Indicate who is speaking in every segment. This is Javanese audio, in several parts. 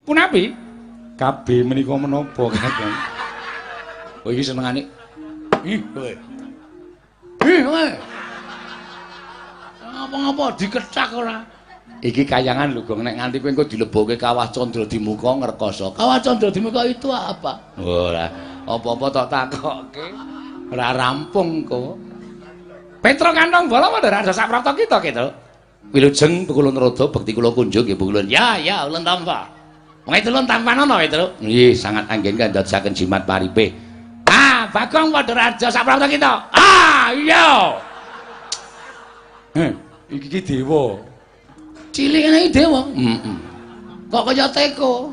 Speaker 1: Punapi? KB menika menapa, Kakang? Oh iki senengane. Ih, kowe. Ih, kowe. Ngapa-ngapa dikecak ora? Iki kayangan lho, Gong, nek nganti kowe engko dilebokke Kawah Candradimuka ngrekoso. Kawah Candradimuka itu apa? Ora, apa-apa tok takokke. Ora rampung kok. Petro kantong bala padha rada saprapta kita gitu. Wilujeng Pukulun Rada bekti kula kunjung nggih Pukulun. Ya, ya, ulun tampa. Monggo ulun tampanana Petro. Nggih, sangat anggen kandhadasaken jimat paripe. Ah, Bagong padha raja saprapta kita. Ah, iya. Heh, iki ki dewa. Cilik ngene iki dewa. Heeh. Kok kaya teko.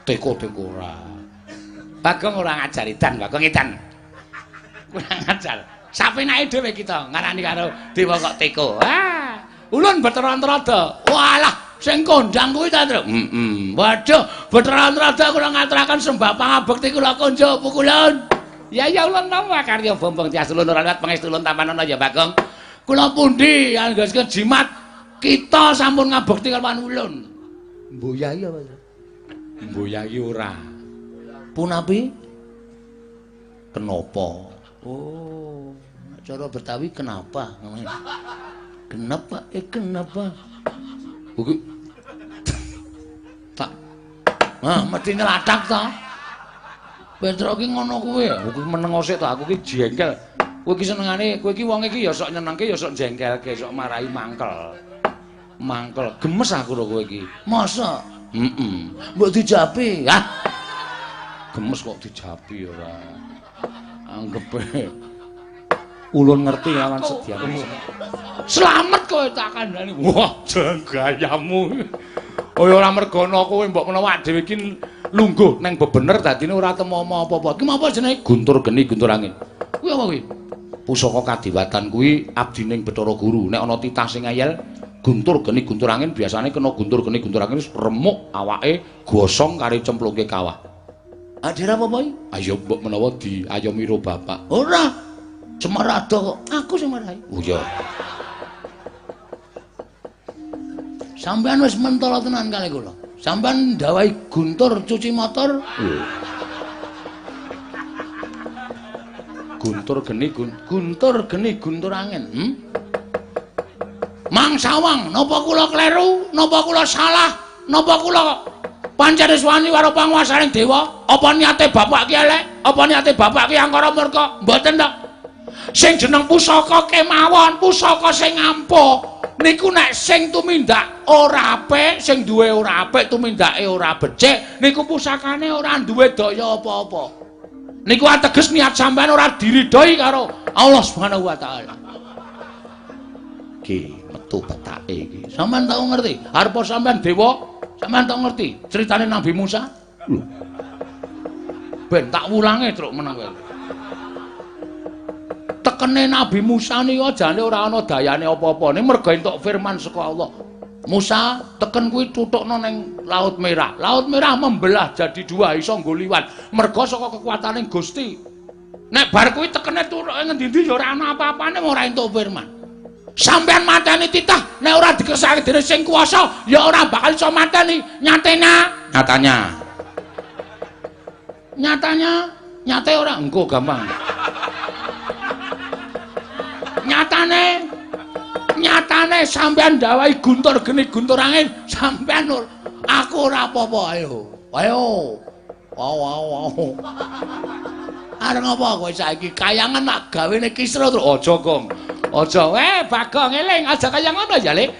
Speaker 1: Teko-teko ora. Bagong ora ngajar edan, Bagong edan. Kurang ajar. Sapenake dhewe kita ngarani karo dewa kok teko. Ah, ulun Bathara Antrada. Walah, sing kondang kuwi ta, Tru? Heeh. Waduh, Bathara Antrada kula ngaturaken sembah pangabekti kula konjo pukulun. Ya ya ulun nampa karya Bombong Tias ulun ora liwat pangestu ulun tampanana ya Bagong. Kula pundi anggesken jimat kita sampun ngabekti kalawan ulun. Mboyahi apa? Mboyahi ora. Punapi? Kenapa? Oh, cara Betawi kenapa? Kenapa? Kenapa? Kuwi tak. Ah, mesti nyelatak ta. Petro ki ngono kuwi. Kuwi meneng sik ta, aku ki jengkel. Kowe iki senengane, kowe iki wong iki ya sok nyenengke ya sok jengkelke, sok marahi mangkel. Mangkel, gemes aku lho kowe iki. Masa? Heeh. Mbok dijapi. Hah. Gemes kok dijapi ora. Anggepe ulun ngerti lawan sediamu. Slamet kowe tak kandhani. Wah, jeng gayamu. Oh ya ora mergono kowe mbok menawa dhewe iki lungguh neng bebener dadine ora temomo apa-apa. Ki apa jenenge? Guntur geni, guntur angin. Kuwi apa kuwi? Pusaka kadiwatan kuwi abdining Bathara Guru. Nek ana titah sing ngeyel guntur geni, guntur angin biasane kena guntur geni, guntur angin wis remuk awake gosong karo cemplungke kawah. Adira apa iki? Ayo mbok menawa diayomi ro bapak. Ora. Semar ado kok. Aku sing marahi. Oh iya. Sampeyan wis mentolo tenan kali kula. Sampeyan ndawahi guntur cuci motor. Guntur geni, guntur geni, guntur angin. Hmm? Mang Sawang, napa kula kleru? Napa kula salah? Napa kula pancen wis wani karo panguwasaning dewa? Apa niate bapak ki elek? Apa niate bapak ki angkara murka? Mboten to. Sing jeneng pusaka kemawon, pusaka sing ampuh niku nek sing tumindak ora apik, sing duwe ora apik, tumindake ora becik, niku pusakane ora duwe daya apa-apa. Niku ateges niat sampean ora diridhoi karo Allah Subhanahu wa taala. Ki metu petake iki. Sampean tau ngerti? Arep sampean dewa? Sampeyan tau ngerti ceritane Nabi Musa? Lho. Ben tak wulange truk meneng kowe. Tekene Nabi Musa nika jane ora ana dayane apa-apa, ning mergo entuk firman saka Allah. Musa, teken kuwi tutukno ning Laut Merah. Laut Merah membelah jadi dua, iso nggo liwat. Mergo saka kekuatane Gusti. Nek bar kuwi tekene tutuke ngendi-endi ya ora ana apa-apane ora entuk firman. Sampeyan mateni titah nek ora dikersakake dening sing kuwasa ya ora bakal iso mateni. Nyatena, nyatanya. Nyatanya, nyate ora engko gampang. Nyatane, nyatane sampeyan ndawahi guntur geni guntur angin, sampeyan aku ora apa-apa ayo. Ayo. Wow wow wow. Arep ngapa kowe saiki kayangan nak gawene Kisra terus aja, Gong. Aja, Bagong eling aja kaya ngono ya, Le.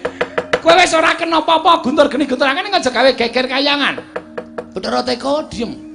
Speaker 1: Kowe wis ora kena apa-apa guntur geni guntur angin aja gawe geger kayangan. Bathara Teko diem.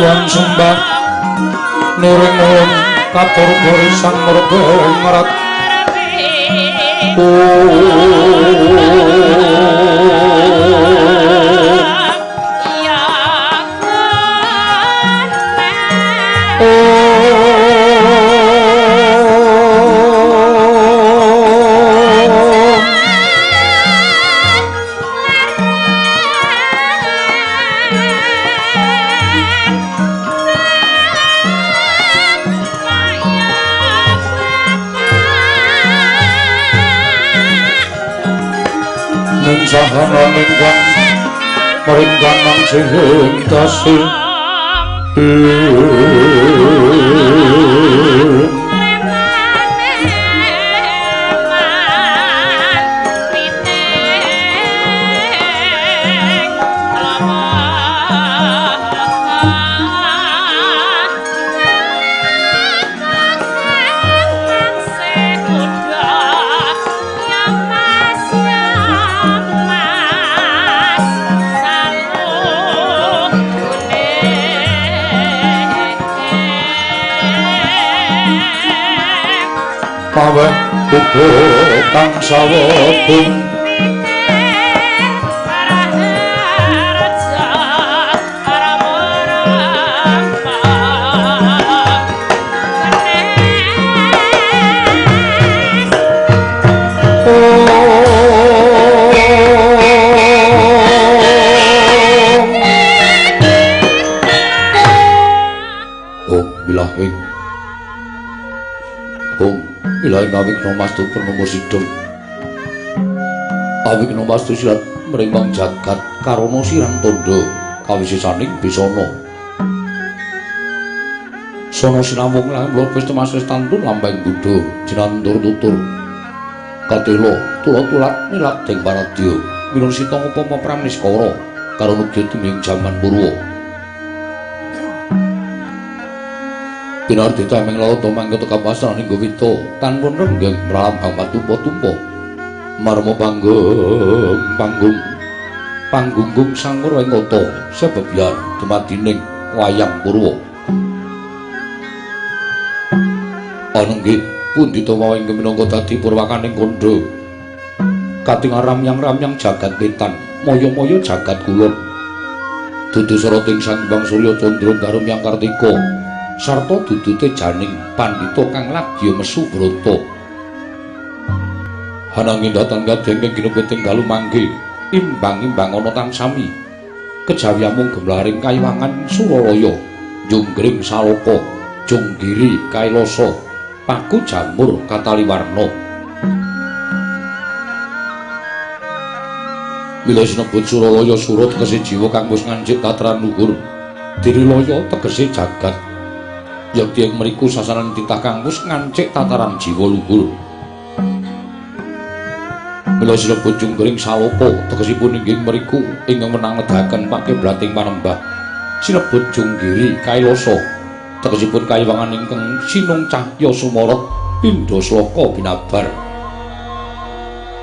Speaker 2: Tuhan sembah niring ulun katur barisan merbeng rat. Sahana ingkang maringkanang sing tasih paweh uga kang sawebung Ilahi awigna mastu purnomo sidha. Awigna mastu sirat mrimbang jagat karana sirang tandha kawisisaning bisana. Sono sinamung lan lopis temasih tantun lambang buddha jinandur tutur. Katela tula-tulat nilak ding paradya winursita upama pramniskara karana tuming jaman purwa. Pinardita ming lalata mangketa kapasaning gowita tanpa renggeng mrambang patumpa-tumpa marma panggung panggung panggunggung sangmur ing kota sebebyar dumadining wayang purwa. Anenggih pundhita wau ingkang minangka dadi purwakaning kandha katingal ramyang-ramyang jagat wetan maya-maya jagat kulon dudu soroting Sang Hyang Surya Candra Darumyang Kartika sarta dudute janing pandhita kang ladya mesu brata. Ananging datan kadhe ingkang ginepeting dalu mangke imbang-imbang ana tansami kejawi amung gemlaring kayiwangan Suralaya Junggring Saloka Junggiri Kailasa paku jamur kataliwarna. Mila sinebut Suralaya sura tegese jiwa kang wis ngancik tataran luhur, dirilaya tegese jagat. Yekti ing mriku sasaran titah kang wis ngancik tataran jiwa luhur. Mila sinebut Junggring Saloka tegesipun inggih mriku ingkang wenang nedahaken pakeblating panembah. Sinebut Junggiri Kailasa tegesipun kayiwangan ingkang sinung cahya sumorot pindha sloka binabar.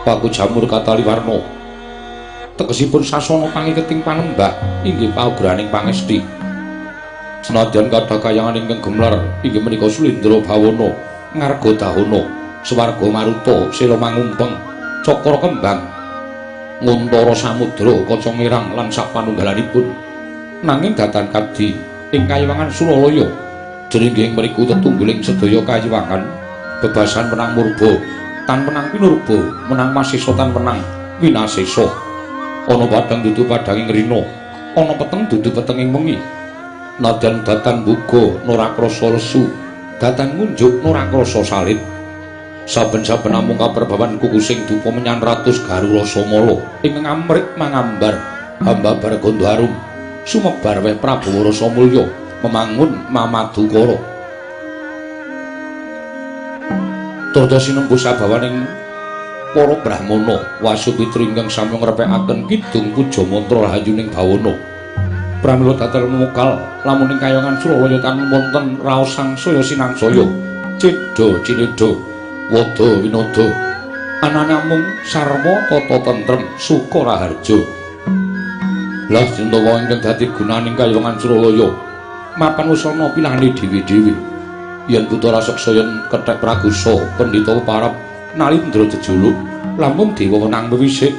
Speaker 2: Paku jamur kataliwarna tegesipun sasana pangiketing panembah inggih paugraning pangesti. Senadyan kathah kayangan ingkang gemlar inggih menika Sulindra Bawana, Ngarga Dahana, Swarga Maruta, Sela Mangumpeng, Cakra Kembang, Nguntara Samudra, Kaca Ngirang lan sapanunggalanipun. Nanging datan kadi ing kayiwangan Suralaya jering ing mriku tetunggiling sedaya kayiwangan bebasan menang murba tan menang pinurba, menang masesa tan menang winasesa. Ana padhang dudu padhanging rina, ana peteng dudu petenging wengi. Nadyan datan buga ora krasa lesu, datan ngunjuk ora krasa salit. Saben-saben namung kaperbawan kukusing dupa menyan ratus garura samala ingkang amrik mangambar hambabar gandha arum sumebar weh Prabawa rasa mulya memangun mamadukara. Turta sinembus sabawaning para brahmana Wasupitri ingkang sami ngrepekaken kidung puja mantra rahayuning bawana. Pramila datel mukal lamun ing kayangan Suralaya tan wonten raos sangsaya sinangsaya cedha cinedha wada winada anane namung sarwa tata tentrem suka raharja. Lah cintawa ingkang dadi gunaning kayangan Suralaya Mapan usana pilihane dhewe-dhewe. Yen buta raseksa yen kethek pragusa pendhita parep nalindra jejuluk lampung dewa wenang pewisik.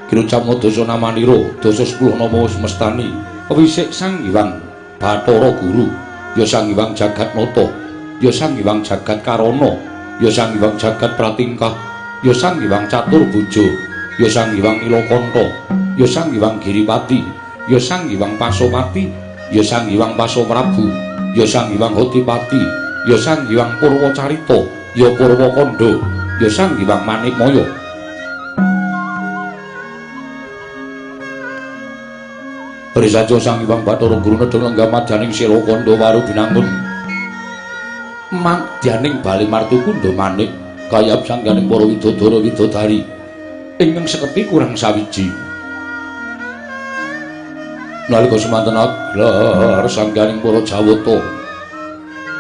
Speaker 2: Kirucamna dasa namanira dasa 10 nama semestani pewisik Sang Hyang Bathara Guru ya Sang Hyang Jagatnata ya Sang Hyang Jagat Karana ya Sang Hyang Jagat Pratingkah ya Sang Hyang Caturbuja ya Sang Hyang Nilakanta ya Sang Hyang Giripati ya Sang Hyang Pasopati ya Sang Hyang Pasoprabu ya Sang Hyang Hotipati ya Sang Hyang Purwacarita ya Purwakanda ya Sang Hyang Manikmaya. Prisaja Sang Hyang Bathara Guru nedha lenggah madyaning sira kandha waru binangun madyaning bali martukunda manik kayap sangganing para widodara widodari ingkang seketi kurang sawiji. Nalika semanten aglar sangganing para jawata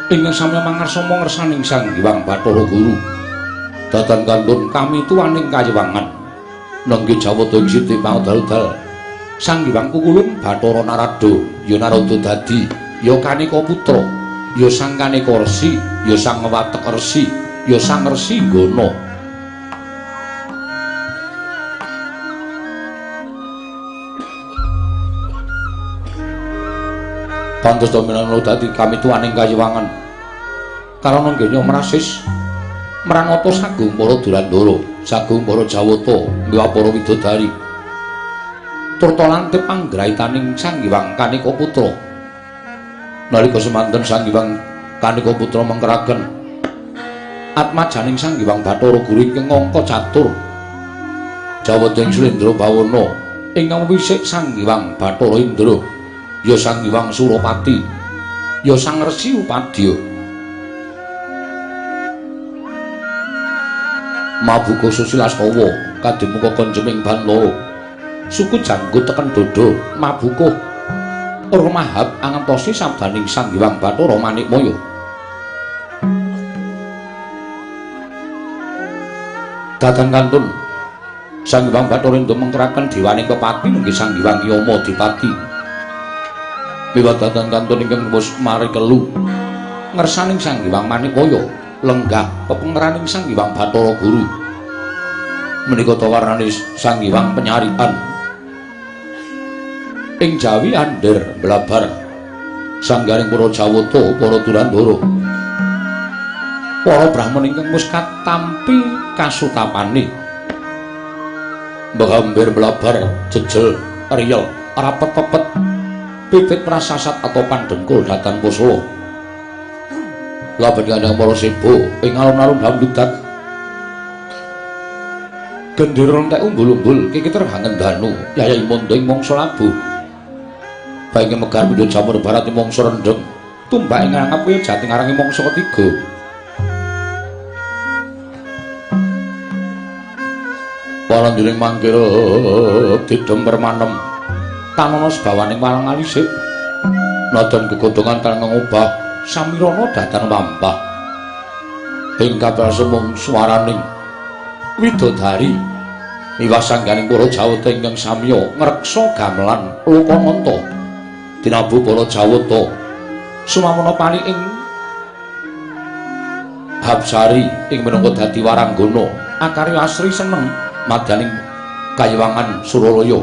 Speaker 2: ingkang sami mangarsama ngersaning Sang Hyang Bathara Guru datan kantun kami tuaning kayiwangan nenggi jawata ing siti pangdal-dal Sang Hyang Kukulun Bathara Narada ya Narada dadi ya Kaneka putra ya Sang Kaneka Resi ya Sang Watek Resi ya Sang Resi Nggana. Pantes dominana dadi kami tuaning kayiwangan karana nggenya mrasis mranata sagung para Durandara sagung para Jawata miwah para widodari turta lantip anggraitaning Sang Hyang Kaneka Putra. Nalika semanten Sang Hyang Kaneka Putra mengkeraken atmajaning Sang Hyang Bathara Guru ingkang angka catur jawata ing Slendra Bawana ingkang wisik Sang Hyang Bathara Indra ya Sang Hyang Surapati ya Sang Resi Upadya. Mabuka Susilastawa kadimuka konjeming Bantara suku janggut teken dodo mabuka ora mahab angentosi sabdaning Sang Hyang Bathara Manikmaya. Datan kantun Sang Hyang Bathara Indra mengkeraken dewaning pepati nggih Sang Hyang Yama Dipati. Miwah datan kantun ingkang wis mari kelu ngersaning Sang Hyang Manikmaya lenggah pepengeraning Sang Hyang Bathara Guru. Menika tawarane Sang Hyang Penyarian ing Jawi andher blabar sanggaring para Jawata para Durandara para brahmana ingkang wis katampi kasutapane mbahambir blabar jejel riyel rapet-pepet pipit prasasat atau pandengkul datan Kosala laben kandhang para sebo ing alun-alun hamdudat gendera entek umbul-umbul kikiter hangendanu yayai mondo ing mangsa labuh bae megar pundhut jamur barat ing mangsa rendheng tumbak ing ngangap kaya jati ngarang ing mangsa ketiga. Walanjuring mangkir didem permanem tanana sebawaning walang alisik nadyan gegodhongan tan ngobah samirana datan wampah ing kapal sumung swaraning widodari miwah sangganing para jawata ingkang samya ngreksa gamelan lokananta tinabu para jawata sumamana pani ing Habsari ing minangka dadi waranggana akarya asri seneng madyaning kayiwangan Suralaya.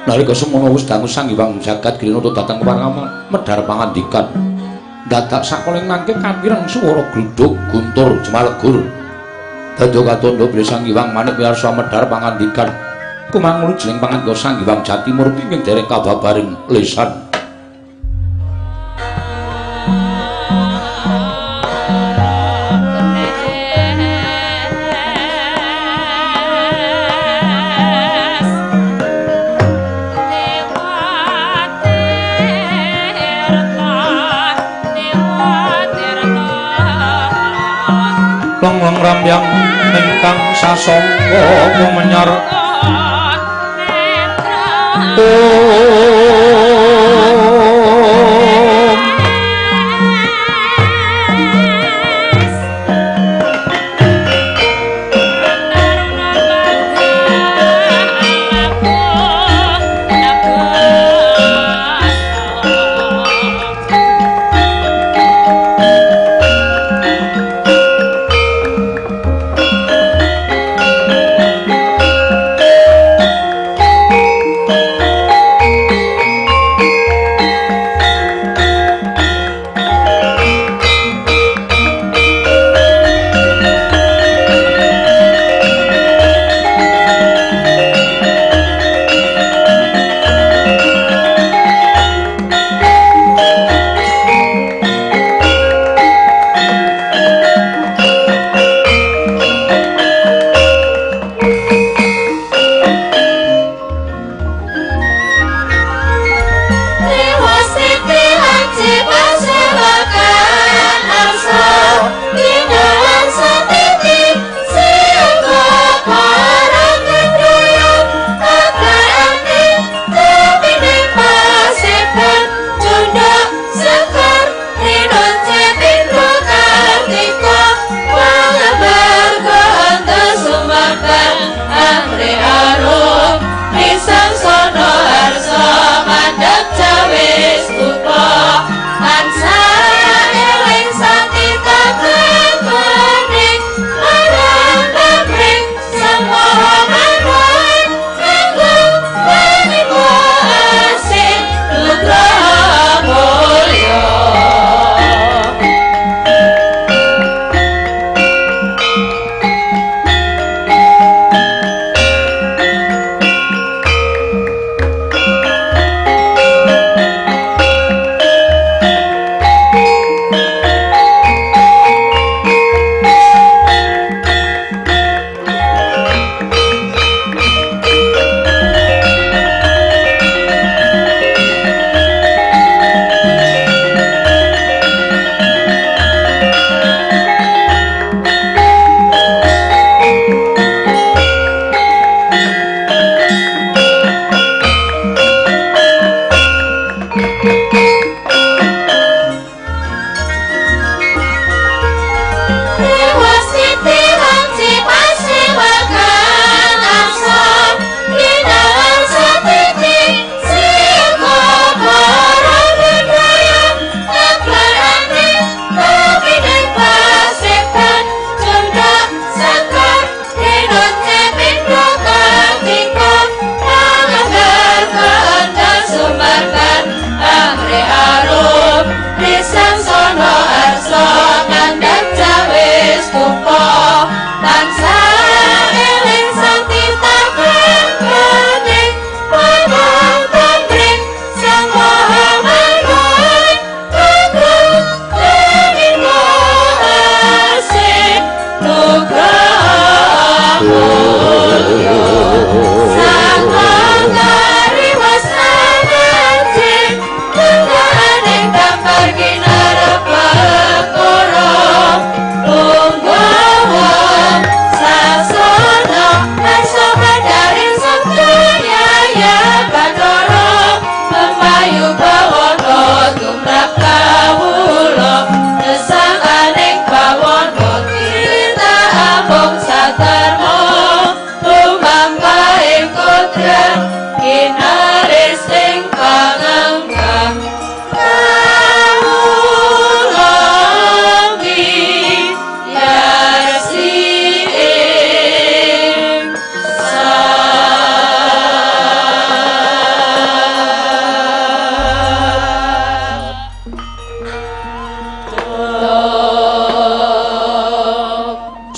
Speaker 2: Nalika semono wis dangu Sang Hyang Jagat Girinata datang kepareng medhar pangandikan dadak sakoling mangke kapireng swara gludhug guntur jemalegur. Dadi katandha bilih Sang Hyang Manik miyarsa medhar pangandikan kumangulu jeneng pangandika Sang Hyang Jatimurti ingkang dereng kababaring lesan. Long ramyang ingkang sasongko menyar om.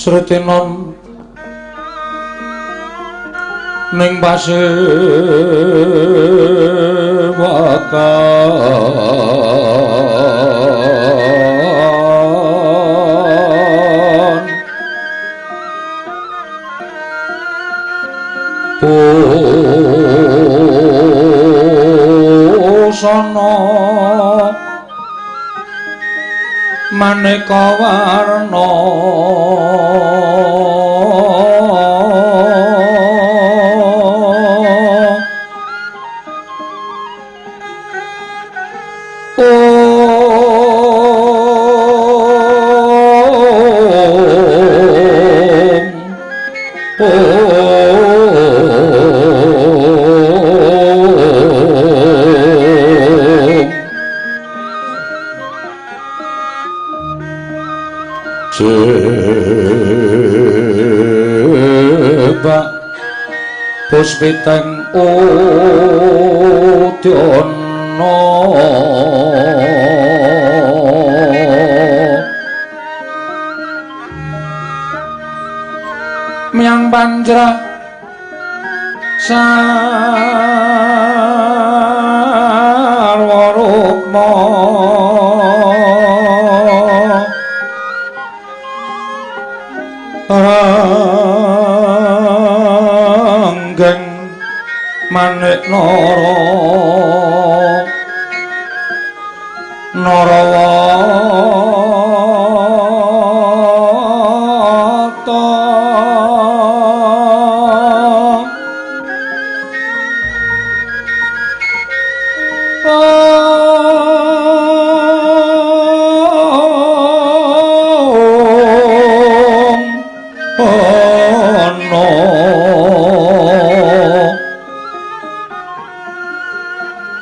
Speaker 2: Sretenon ning pasewakan busana maneka warna Jebak puspiteng udyana Myang panjra sarwa rukma ranggeng manik nara narawata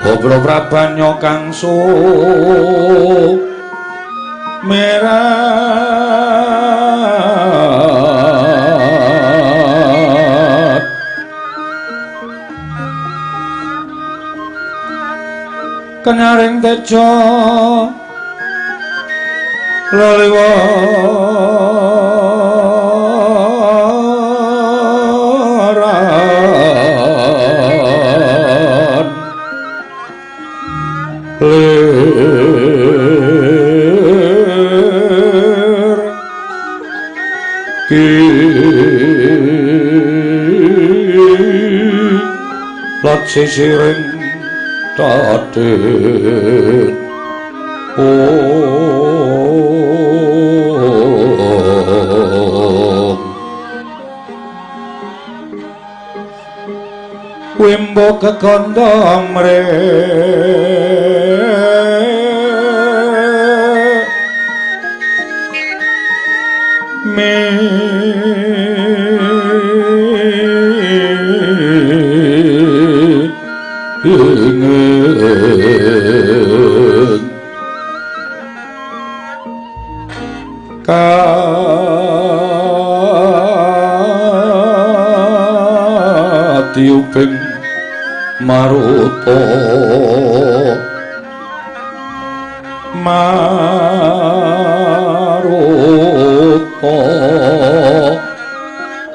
Speaker 2: Gobro prabanya kang sumerat kenyaring teja leliwaran lir kilat sisiring tatit om wimbo kekondong mre Katiuping maruta maruta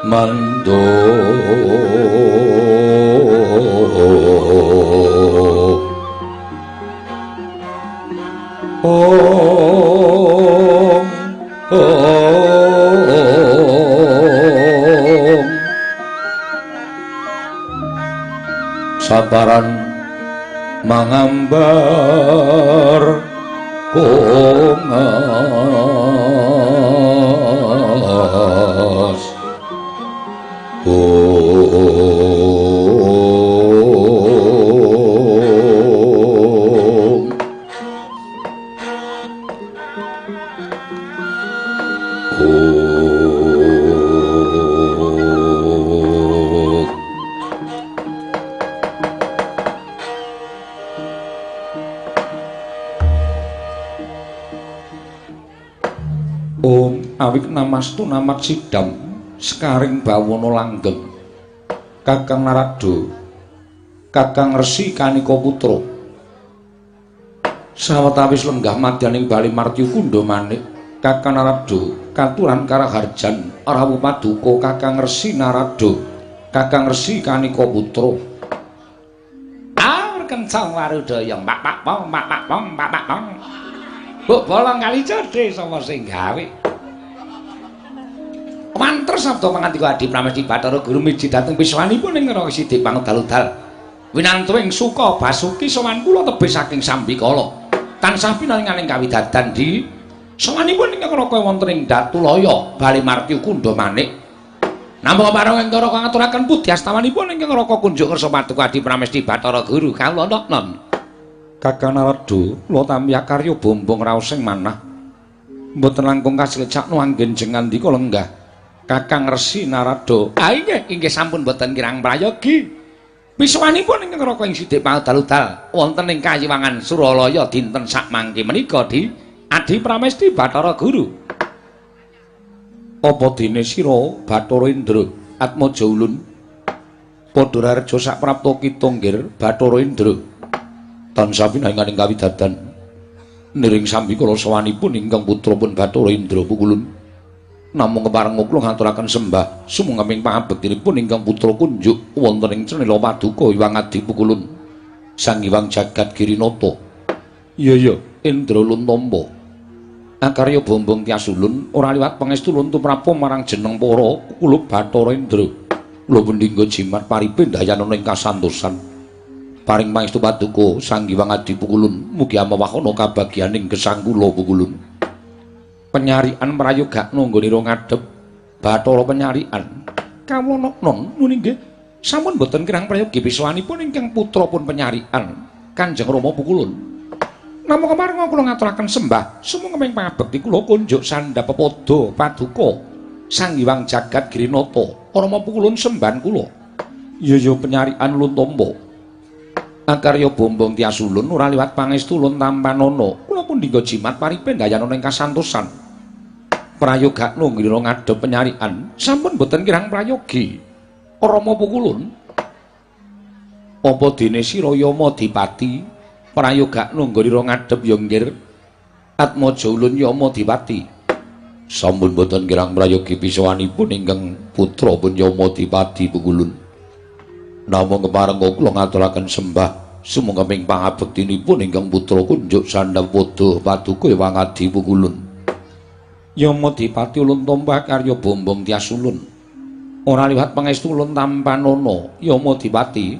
Speaker 2: mando om om sabaran mangambar kongas om om awik namastu namat sidam sekaring bawana langgeng Kakang Narada Kakang Resi Kanika Putra sawetawis lenggah madyaning bali martya kundha manik Kakang Narada katuran karaharjan rawuh paduka Kakang Resi Narada, Kakang Resi Kanika Putra.
Speaker 1: Ah, kencang warudaya pak pak pong pak pak pong pak pak pong. Buk bolong kali jodhe sapa sing gawe. Wanter sabda pangandika Adi Pramesti Bathara Guru miji dhateng piswanipun ing Neraka Sidik Pangudal-udal. Winantu ing Suka Basuki sowan kula tebih saking sambikala. Tansah pinaringaning kawidadan di sowanipun ingkang raka wonten ing Datulaya, Bali Martyu Kundha Manik. Nampa kepareng ingkang raka ngaturaken pudhi astawanipun ingkang raka kunjuk ngersa paduka Adi Pramesti Bathara Guru kawula non.
Speaker 2: Kakang Narada, kula tampi akarya bombong raos sing manah. Mboten langkung kasekcakno anggen jengandika lenggah. Kakang Resi Narada.
Speaker 1: Ah inggih, inggih sampun mboten kirang prayogi. Piswanipun ingkang raka ing Sidik Pangudal-udal wonten ing Kayiwangan Suralaya dinten sakmangke menika di Adi Pramesti Bathara Guru.
Speaker 2: Apa dene sira Bathara Indra Atmaja Ulun? Padha rareja saprapta kita nggir Bathara Indra. Tansah pinaringaning kawidadan niring sambikala sowanipun ingkang putra pun Bathara Indra pukulun. Namung kepareng kula ngaturaken sembah sumangga pangabektinipun ingkang putra kunjuk wonten ing Cenela Paduka Hyang Adi Pukulun Sang Hyang Jagat Girinata. Iya iya Indra Luntampa. Akarya bombong tias ulun ora liwat pangestu ulun tumrapa marang jeneng para kula Bathara Indra. Kula pendhingga jimat paripe ndayanana ing kasantosan. Paring pangestu paduka Sang Hyang Adi Pukulun mugi amawahana kabagyaning gesang kula Pukulun. Penyarian prayogakna nggonira ngadhep Bathara penyarian.
Speaker 1: Kawula non muni nggih sampun boten kirang prayogi piswanipun ingkang putra pun penyarian Kanjeng Rama Pukulun. Namung kepareng kula ngaturaken sembah sumangga ing pangabekti kula kunjuk sandhap pepada paduka Sang Hyang Jagat Girinata Rama Pukulun sembahan kula.
Speaker 2: Iya iya penyarian Luntampa. Akarya bombong tias ulun ora liwat pangestu ulun tampanana.
Speaker 1: Kula pundhingga jimat paripe ndayanana ing kasantosan. Prayogakna ngira ngadhep penyarian sampun boten kirang prayogi Rama Pukulun.
Speaker 2: Apa dene sira Yama Dipati prayogakna ngira ngadhep ya nggir Atmaja Ulun Yama Dipati. Sampun boten kirang prayogi pisawanipun ingkang putra pun Yama Dipati Pukulun. Namung kepareng kula ngaturaken sembah sumangga ing pangabektinipun ingkang putra kunjuk sandhap padha paduka Hyang Adi Pukulun.
Speaker 1: Yama Dipati ulun tampa karya bombong tias ulun ora liwat pangestu ulun tampanana Yama Dipati.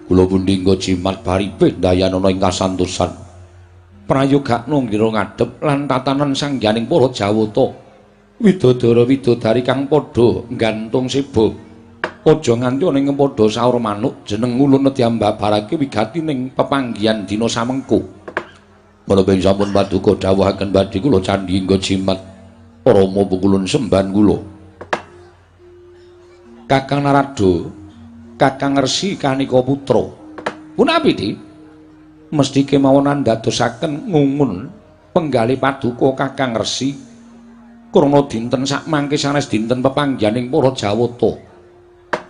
Speaker 2: Kula pundhingga jimat paripe ndayanana ing kasantosan.
Speaker 1: Prayogakna ngira ngadhep lan tatanan sangyaning para Jawata widodara widodari kang padha nggantung seba. Aja nganti ana ing padha saur manuk jeneng ulun nedya mbabarake wigatining pepanggihan dina samengko.
Speaker 2: Menapa sampun paduka dawuhaken badhe kula candhi nggo jimat Rama Pukulun sembahan kula.
Speaker 1: Kakang Narada, Kakang Resi Kanika Putra. Punapi, Di? Mesti kemawon andadosaken ngungun penggalih paduka Kakang Resi krana dinten sakmangke sanes dinten pepanggihaning para Jawata.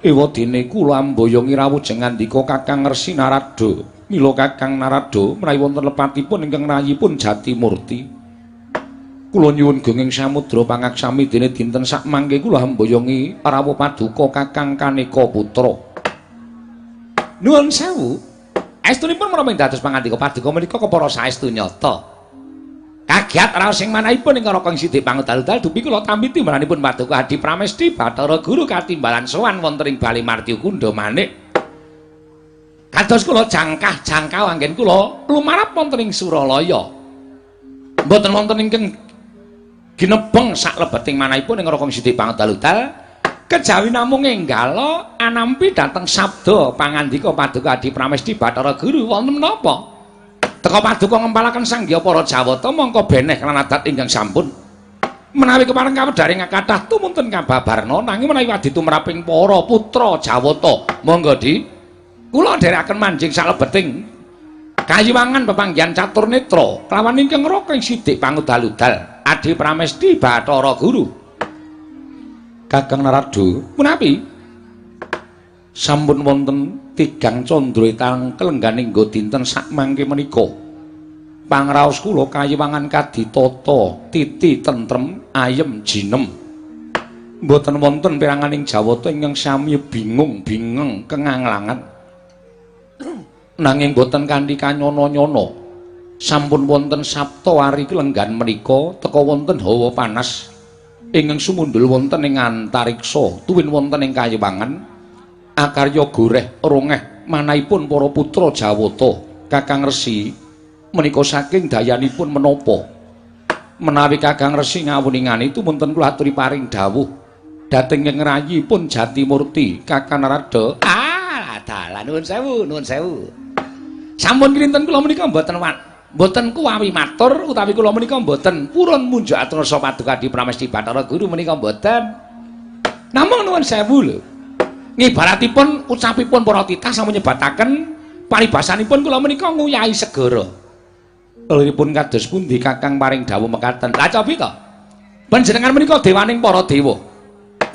Speaker 1: Ewa dene kula amboyongi rawuh jengandika Kakang Resi Narada. Mila Kakang Narada menawi wonten lepatipun ingkang rayipun Jatimurti. Kula nyuwun genging samudra pangaksami dene dinten sakmangke kula amboyongi rawuh paduka Kakang Kaneka Putra. Nuwun sewu. Aestunipun menapa ing dados pangandika paduka menika kepara saestu nyata. Kagiat raos sing manahipun ing Raka ing Sidik Pangudal-udal dupi kula tampi timbalanipun paduka Adi Pramesti Bathara Guru katimbalan sowan wonten ing Bali Martyu Kundha Manik. Kados kula jangkah-jangkau anggen kula lumarap wonten ing Suralaya. Mboten wonten ingkang ginebeng saklebeting manahipun ing Raka ing Sidik Pangudal-udal kejawi namung enggala anampi dhateng sabda pangandika paduka Adi Pramesti Bathara Guru wonten menapa? Teka paduka ngempalaken sangya para Jawata mongko beneh lan adat ingkang sampun. Menawi kepareng kawedharing kathah tumunten kababarna nanging menawi adi tumraping para putra Jawata monggo di kula dherekaken manjing salebeting kayiwangan pepanggihan catur netra kelawan ingkang Raka ing Sidik Pangudal-udal Adi Pramesti Bathara Guru.
Speaker 2: Kakang Narada,
Speaker 1: punapi?
Speaker 2: Sampun wonten tigang candra itang kelengganing nggo dinten sakmangke menika. Pangraos kula kayiwangan kaditata, titi tentrem, ayem jinem. Mboten wonten peranganing Jawata ingkang sami bingung, bingeng, kenganglangan. Nanging boten kanthi kanyana-nyana. Sampun wonten sapta wari lenggan menika teka wonten hawa panas ingkang sumundul wonten ing antariksa, tuwin wonten ing kayiwangan. Akarya goreh rongeh manahipun para putra Jawata. Kakang Resi menika saking dayanipun menapa? Menawi Kakang Resi ngawuningani tumunten kula aturi paring dawuh dhateng ing rayipun Jatimurti Kakang Narada.
Speaker 1: Ah, dalah nuwun sewu, nuwun sewu. Sampun kinten kula menika mboten mboten kuwawi matur utawi kula menika mboten purun munjuk atur rasa paduka di Pramesti Bathara Guru menika mboten. Namung nuwun sewu lho. Ngibaratipun ucapipun para titah sampun nyebataken paribasanipun kula menika nguyahi segara.
Speaker 2: Liripun kados pundi Kakang paring dawuh mekaten?
Speaker 1: Lah cobi to. Panjenengan menika dewaning para dewa.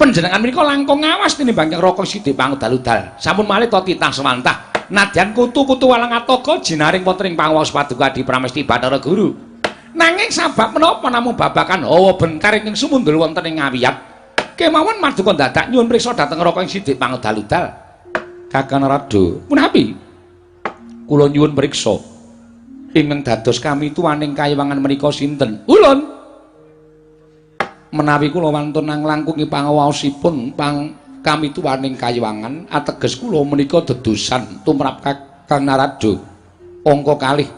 Speaker 1: Panjenengan menika langkung ngawas tinimbang Raka Sidi pangudal-udal. Sampun malih to titah sewantah. Nadyan kutu-kutu walang atoga jinaring wonten ing panguwas paduka di Pramesti Bathara Guru. Nanging sabab menapa namung babakan hawa bentar ingkang sumundul wonten ing ngawiyat kemawon maduka dadak nyuwun priksa dhateng Raka ing Sidik pangudal-udal.
Speaker 2: Kakang Narada,
Speaker 1: punapi?
Speaker 2: Kula nyuwun priksa ingkang dados kami tuaning kayiwangan menika sinten?
Speaker 1: Ulun.
Speaker 2: Menawi kula wantun nglangkungi pangawaosipun pang kami tuaning kayiwangan ateges kula menika dedosan tumrap Kakang Narada. Angka kalih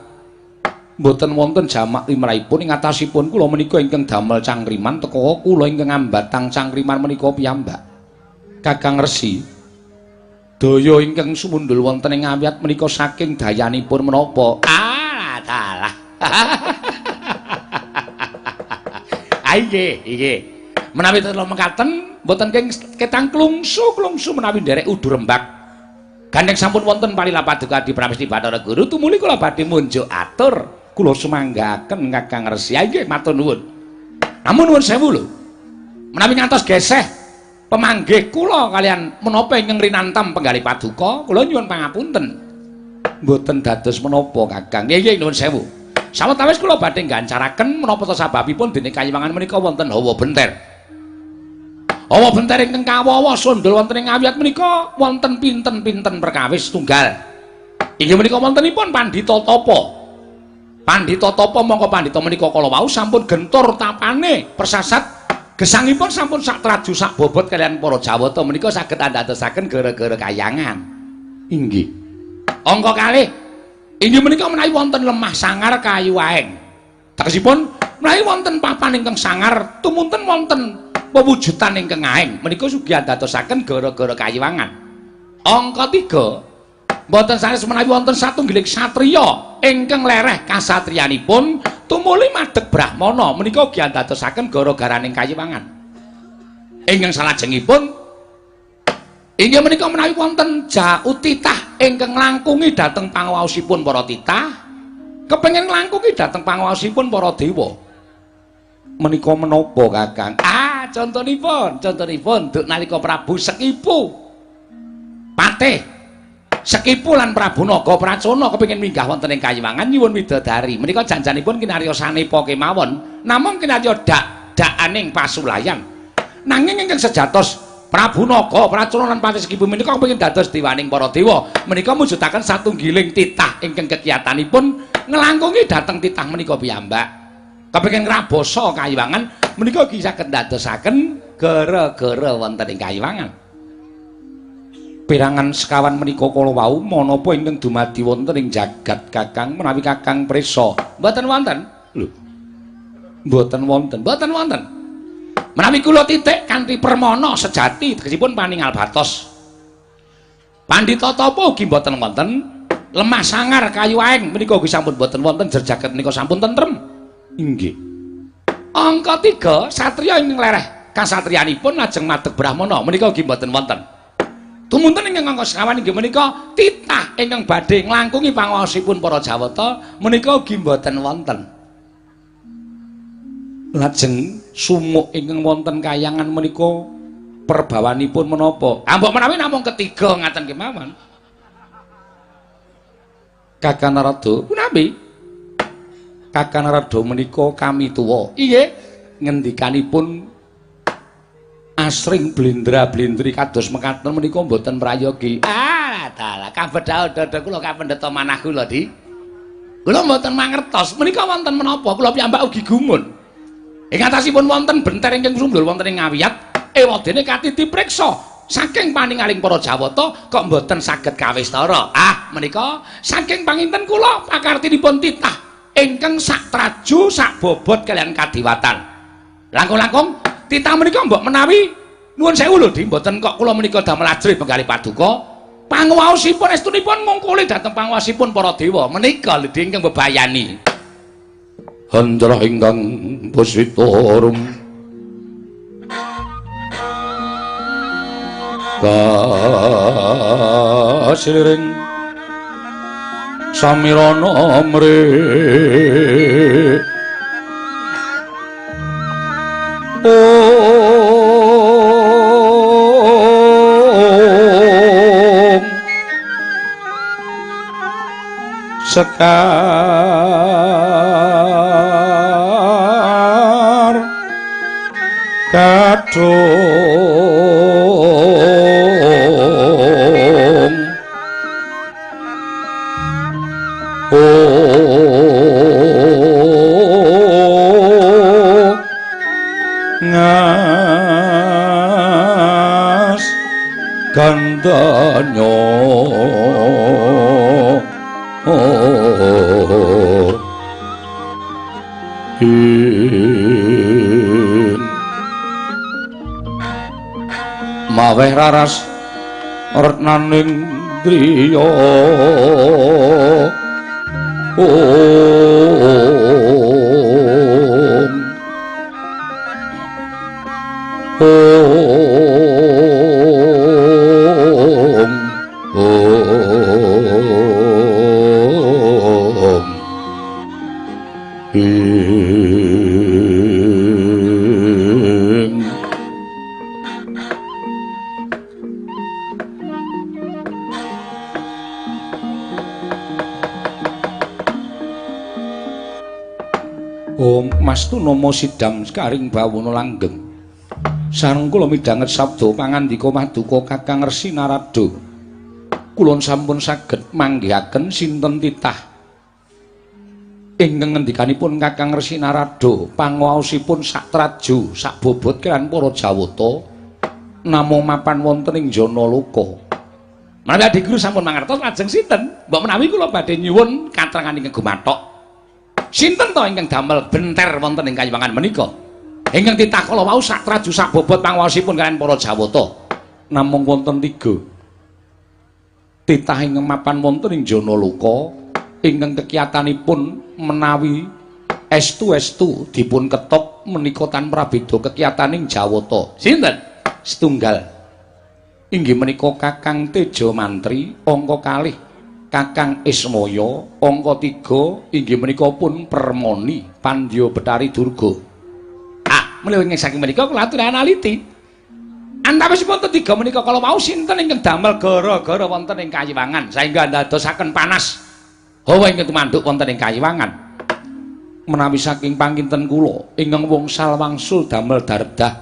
Speaker 2: mboten wonten jamak limrahipun ing atasipun kula menika ingkang damel cangkriman teka kula ingkang ambatang cangkriman menika piyambak. Kakang Resi, daya ingkang sumundul wonten ing awiyat menika saking dayanipun menapa?
Speaker 1: Ah, dalah. Ah nggih, nggih. Menawi tetep mekaten mboten keng ketang klungsu-klungsu menawi nderek udu rembak. Gandeng sampun wonten palila paduka di Pramesti Bathara Guru tumuli kula badhe munjuk atur.
Speaker 2: Kula sumanggaken Kakang Resi.
Speaker 1: Ah nggih, matur nuwun. Namun nuwun sewu lho. Menawi ngantos geseh pemanggih kula kalian menapa ingkang rinantam penggalih paduka, kula nyuwun pangapunten.
Speaker 2: Mboten dados menapa Kakang.
Speaker 1: Nggih, nggih, nuwun sewu. Sawetawis kula badhe nggancaraken menapa ta sababipun dene kayiwangan menika wonten hawa benter. Hawa benter ingkang kawawa sundul wonten ing awiyat menika wonten pinten-pinten perkawis tunggal. Inggih menika wontenipun Pandhita Tapa. Pandhita Tapa mongko pandhita menika kala wau sampun gentur tapane persasat gesangipun sampun sak traju sak bobot kalian para Jawata menika saged andadosaken gara-gara kayangan.
Speaker 2: Inggih.
Speaker 1: Angka kalih inggih menika menawi wonten lemah sangar kayu aeng. Tegesipun menawi wonten papan ingkang sangar tumunten wonten pewujudan ingkang aeng menika sugih andadosaken gara-gara kayiwangan. Angka 3 mboten sanes menawi wonten satunggiling satriya ingkang lereh kasatriyanipun tumuli madeg brahmana menika ugi andadosaken gara-garaning kayiwangan. Ingkang salajengipun inggih menika menawi wonten jautitah ingkang nglangkungi dhateng panguwaosipun para titah kepengin nglangkungi dhateng panguwaosipun para dewa.
Speaker 2: Menika menapa Kakang?
Speaker 1: Ah, contonipun, contonipun duk nalika Prabu Sekipu Patih Sekipu lan Prabu Naga Pracona kepengin minggah wonten ing kayiwangan nyuwun widodari. Menika janjanipun kinarya sanepa kemawon, namung kinarya dak-dakaning pasulayan. Nanging ingkang sejatos Prabu Naga Pracona lan Patih Sekipu menika kepengin dados dewaning para dewa. Menika mujudaken satunggiling titah ingkang kekiyatanipun nglangkungi dhateng titah menika piyambak. Kepengin ngrabasa kayiwangan menika ugi saged ndadosaken gara-gara wonten ing kayiwangan.
Speaker 2: Perangan sekawan menika kala wau menapa ingkang dumadi wonten ing jagat Kakang menawi Kakang prisa?
Speaker 1: Mboten wonten.
Speaker 2: Lho. Mboten wonten.
Speaker 1: Mboten wonten. Menawi kula titik kanthi permana sejati tegesipun paningal batos. Pandhita Tapa ugi mboten wonten. Lemah sangar kayu aeng menika ugi sampun mboten wonten, jer jagat menika sampun tentrem.
Speaker 2: Inggih.
Speaker 1: Angka 3 satriya ingkang lereh kasatriyanipun lajeng madeg brahmana menika ugi mboten wonten. Tumunten ingkang angka sekawan inggih menika titah ingkang badhe nglangkungi panguwasipun para Jawata menika ugi mboten wonten.
Speaker 2: Lajeng sumuk ingkang wonten kayangan menika perbawanipun menapa?
Speaker 1: Ah, mbok menawi namung ketiga ngaten kemawon.
Speaker 2: Kakang Narada,
Speaker 1: punapi?
Speaker 2: Kakang Narada menika kami tuwa. Inggih, ngendikanipun asring blendra-blendri kados mekaten menika mboten prayogi. Ah, dalah kabedhao dada kula kapendheta manah kula, Di. Kula mboten mangertos menika wonten menapa, kula piyambak ugi gumun. Ing atasipun wonten benter ingkang sumblul wonten ing Ngawiyat, ewadene katiti priksa saking paningaling para Jawata kok mboten saged kawistara. Ah, menika saking panginten kula pakartinipun titah ingkang sak traju sak bobot kaliyan kadiwatan. Langkung-langkung titah menika mbok menawi nuwun sewu lho, Di, mboten kok kula menika damel ajrih penggalih paduka. Panguwaosipun estunipun ngungkuli dhateng panguwasipun para dewa menika lho Di ingkang bebayani.
Speaker 1: Handrah ingkang puswita rum kasiliring samirana mri om sekar kadung oh ngas gandanyo oh maweh raras retnaning driya om om om Om Mastu Nomo Sidam Sekaring Bawono Langgeng. Sareng kula midhanget sabda pangandika maduka Kakang Resi Narada. Kula sampun saged manggihaken sinten titah ingkang ngendikanipun Kakang Resi Narada panguwaosipun sak traju sak bobot kaliyan para Jawata namung mapan wonten ing Janaloka.
Speaker 2: Menawi Adi Guru sampun mangertos lajeng sinten? Mbok menawi kula badhe nyuwun katrangan ingkang gumathok. Sinten to ingkang damel benter wonten ing kayiwangan menika? Ingkang titah kala wau sak traju sak bobot panguwaosipun kaliyan para Jawata.
Speaker 1: Namung wonten tiga titah ingkang mapan wonten ing Janaloka ingkang kekiyatanipun menawi estu-estu dipun ketok menika tanpa prabeda kekiyataning Jawata.
Speaker 2: Sinten?
Speaker 1: Setunggal inggih menika Kakang Teja Mantri, angka kalih Kakang Ismaya, angka 3 inggih menika pun Permoni Pandya Betari Durga.
Speaker 2: Ah, menawi saking menika kula aturi analiti. Antawisipun tiga menika kala wau sinten ingkang damel gara-gara wonten ing kayiwangan saengga ndadosaken panas hawa ingkang tumanduk wonten ing kayiwangan.
Speaker 1: Menawi saking panginten kula ingkang wongsal wangsul damel dardah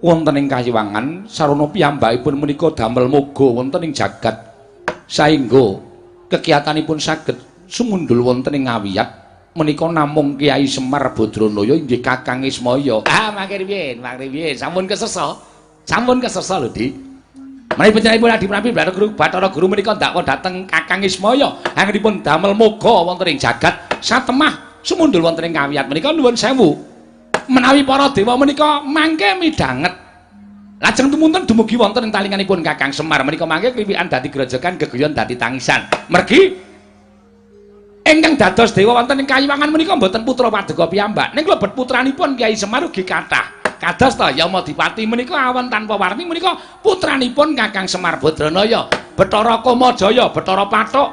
Speaker 1: wonten ing kayiwangan sarana piyambakipun menika damel moga wonten ing jagat saengga kekiyatanipun saged sumundul wonten ing Ngawiyat menika namung Kyai Semar Badranaya inggih Kakang Ismaya.
Speaker 2: Ah, mangke riyin, sampun kesesa. Sampun kesesa lho, Dik. Menawi panjenenganipun Adi Prabi Bathara Guru, Bathara Guru menika ndakwa dhateng Kakang Ismaya anggenipun damel moga wonten ing jagat satemah sumundul wonten ing Ngawiyat menika nuwun sewu. Menawi para dewa menika mangke midhanget lajeng tumunten dumugi wonten ing talinganipun Kakang Semar menika mangke kliwikan dadi grojogan geguyon dadi tangisan. Mergi ingkang dados dewa wonten ing kayiwangan menika mboten putra paduka piyambak, ning klebet putranipun Kyai Semar ugi kathah. Kados ta Yamadipati menika awan tanpa warni menika putranipun Kakang Semar Badranaya, Bathara Kamajaya, Bathara Pathuk,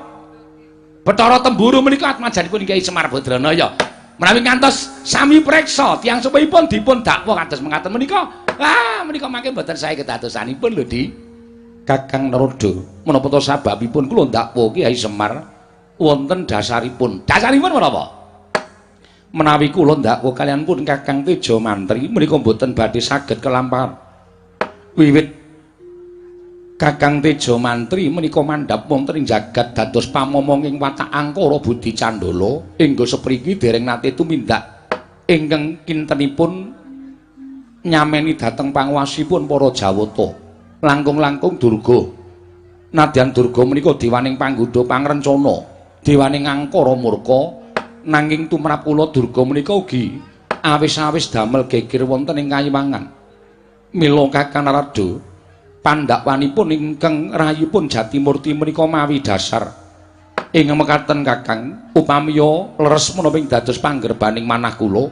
Speaker 2: Bathara Temburu menika atmajanipun Kyai Semar Badranaya. Menawi ngantos sami preksa tiyang sepuhipun dipun dakwa kados mekaten menika, ah menika mangke mboten sae kedadosanipun lho, Di.
Speaker 1: Kakang Narada, menapa to sababipun kula ndakwa Kyai Semar wonten dasaripun?
Speaker 2: Dasaripun menapa?
Speaker 1: Menawi kula ndakwa kaliyan pun Kakang Teja Mantri menika mboten badhe saged kelampahan. Wiwit Kakang Teja Mantri menika mandhap wonten ing jagat dados pamomong ing watak angkara budi candala hingga sepriki dereng nate tumindak ingkang kintenipun nyameni dhateng panguwasipun para Jawata. Langkung-langkung Durga. Nadyan Durga menika dewaning panggodha pangrencana, dewaning angkara murka, nanging tumrap kula Durga menika ugi awis-awis damel geger wonten ing kayiwangan. Mila Kakang Narada, pandhakwanipun ingkang rayipun Jatimurti menika mawi dasar. Ing mekaten Kakang, upamiya leres menapa ing dados panggerbaning manah kula,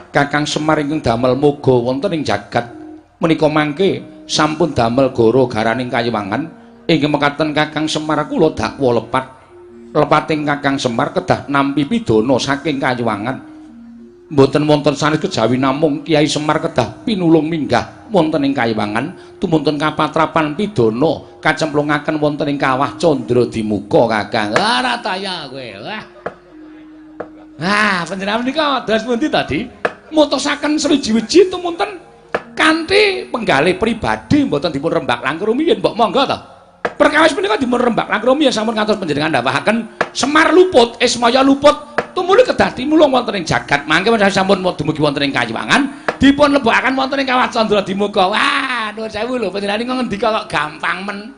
Speaker 1: Kakang Semar ingkang damel moga wonten ing jagat menika mangke sampun damel goro garaning kayiwangan. Inggih mekaten Kakang Semar kula dakwa lepat. Lepating Kakang Semar kedah nampi pidana saking kayiwangan. Mboten wonten sanes kejawi namung Kyai Semar kedah pinulung minggah wonten ing kayiwangan tumuntun kapatrapan pidana kacemplungaken wonten ing kawah Candra Dimuka Kakang. Ora taya kowe. Wah. Ah, panjenengan menika dados pundi tadi? Mutusaken sewiji-wiji tumunten kanthi penggalih pribadi mboten dipun rembak langkung rumiyin mbok monggo to. Perkawis menika dipun rembak langkung rumiyin sampun kantos panjenengan dawuhaken Semar luput, Ismaya luput, tumuli kedah timulung wonten ing jagat. Mangke sampun dumugi wonten ing kayiwangan, dipun lebokaken wonten ing kawah Candra Dimuka. Wah, nuwun sewu lho panjenengan ngendika kok gampang men.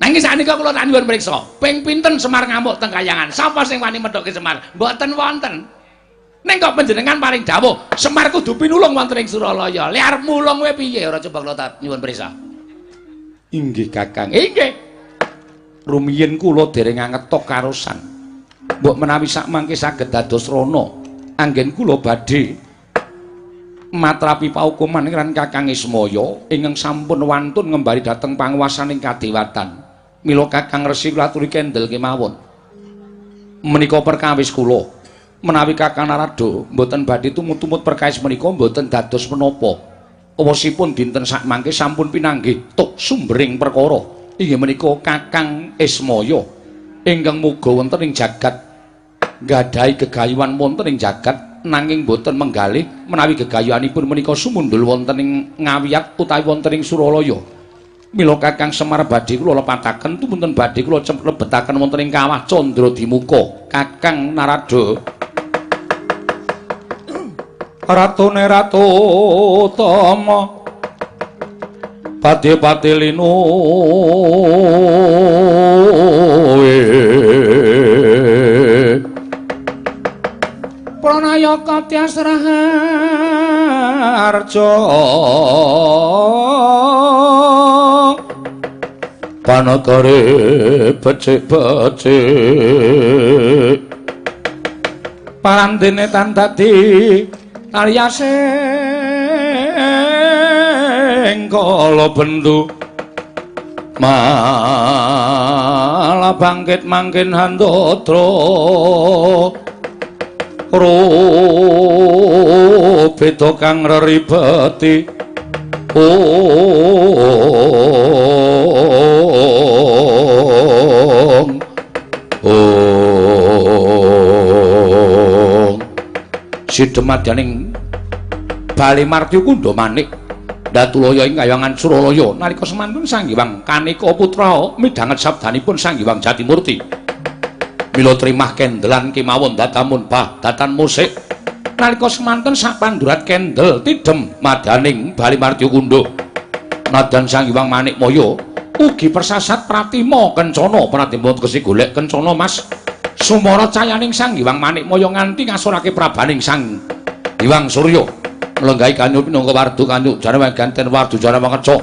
Speaker 1: Nanging saknika kula tak nyuwun priksa, ping pinten Semar ngamuk teng kayangan? Sapa sing wani methuke Semar? Mboten wonten. Ning kok panjenengan paring dawuh, Semar kudu pinulung wonten ing Suralaya. Lek arep mulung kowe piye? Ora coba kula tak nyuwun priksa. Inggih Kakang. Inggih. Rumiyin kula dereng angetok karosan. Mbok menawi sakmangke saged dados rana, anggen kula badhe matrapi paukuman ing Kakang Ismaya ingkang sampun wantun ngembari dhateng panguwasaning kadewatan. Mila Kakang Resi kula aturi kendel kemawon. Menika perkawis kula. Menawi Kakang Narada mboten badhe tumut-tumut perkawis menika mboten dados menapa. Awasipun dinten sakmangke sampun pinanggih tuk sumbering perkara. Inggih menika Kakang Ismaya ingkang muga wonten ing jagat nggadahi gegayuhan wonten ing jagat nanging boten menggalih menawi gegayuhanipun menika sumundul wonten ing Ngawiyat utawi wonten ing Suralaya. Mila Kakang Semar badhe kula lepataken tumunten badhe kula lebetaken wonten ing kawah Candra Dimuka. Kakang Narada Ratune Ratu Tama pati-pati linu Pranayaka Tyas Raharja panagare becik-becik parandene tan dadi aliase kala bendu malah bangkit mangkin handatra beda kang reribeti ong ong sidemadyaning Bali Martya Kundha Manik Datulaya ing kayangan Suralaya nalika semanten Sang Hyang Kaneka putra midhanget sabdanipun Sang Hyang Jatimurti. Mila trimah kendelan kemawon datamun bah datan musik nalika semanten sapandurat kendel tidhem madaning Bali Martya Kundha. Nadan Sang Hyang Manikmaya ugi persasat pratima kencana pratima tegese golek kencana Mas. Sumara cayaning Sang Hyang Manikmaya nganti ngasorake prabaning Sang Hyang Surya. Nglenggahi kanyu pinangka wardu kanyu jane ganten wardu jane mangeca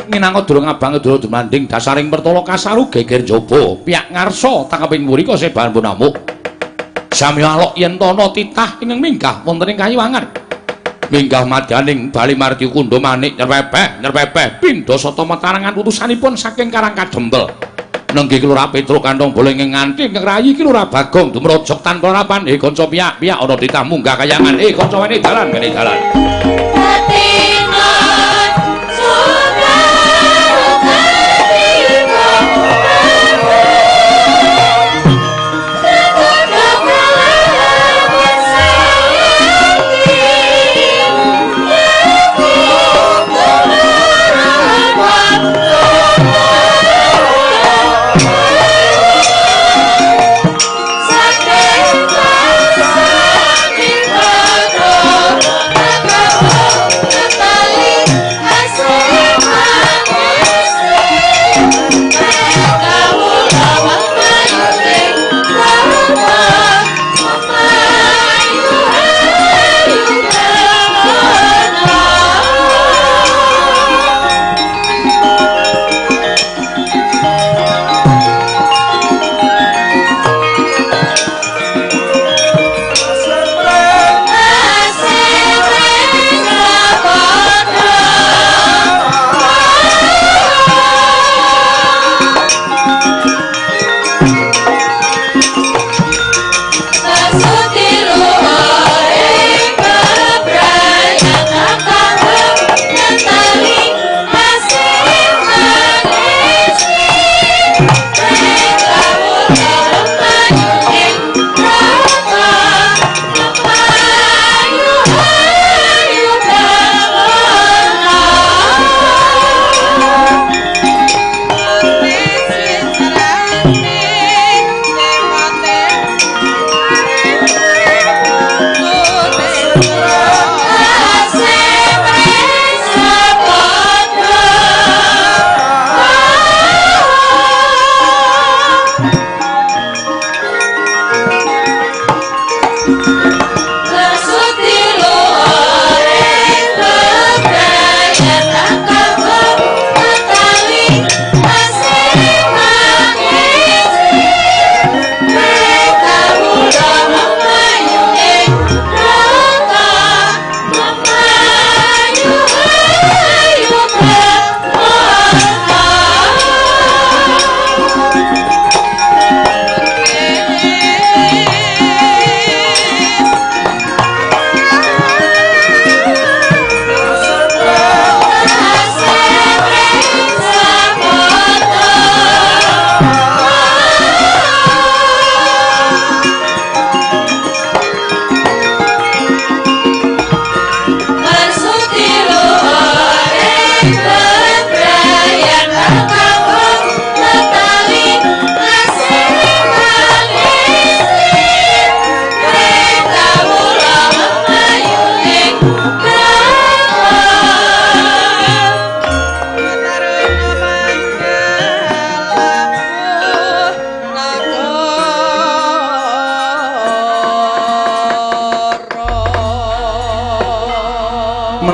Speaker 1: minangka durung abang durung dumanding dasaring pertala kasaru geger jaba piyak ngarsa tangkeping mrika sebahan pun amuk samya alok yen tana titah ingkang minggah wonten ing kayiwangan minggah madyaning Bali Martya Kundha Manik nyerpepeh nyerpepeh pindha sata metarangan utusanipun saking Karang Kadempel nenggi Ki Lurah Petruk kantong boleng nganti ingkang rayi Ki Lurah Bagong dumrojok tanpa rapan kanca piyak-piyak ana titah munggah kayangan kanca wene dalan wene dalan.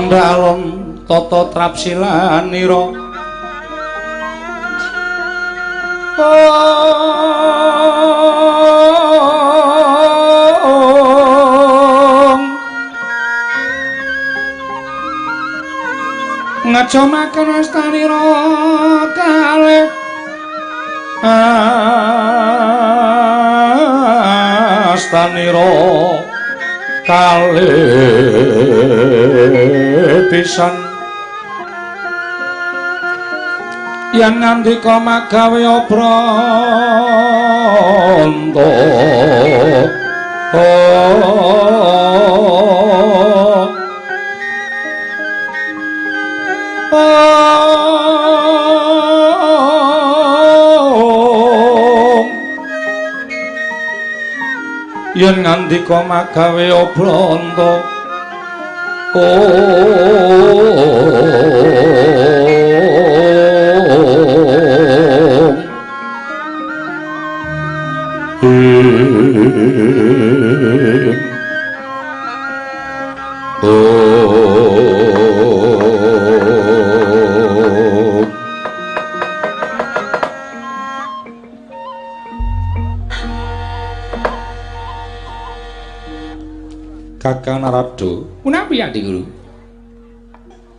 Speaker 2: Cendhalon tata trapsilanira. Ngajomaken astanira kalih astanira kalih pisan yen ngandika magawe obranta. Yen ngandika magawe obranta. Kakang Narada, punapi Adi Guru?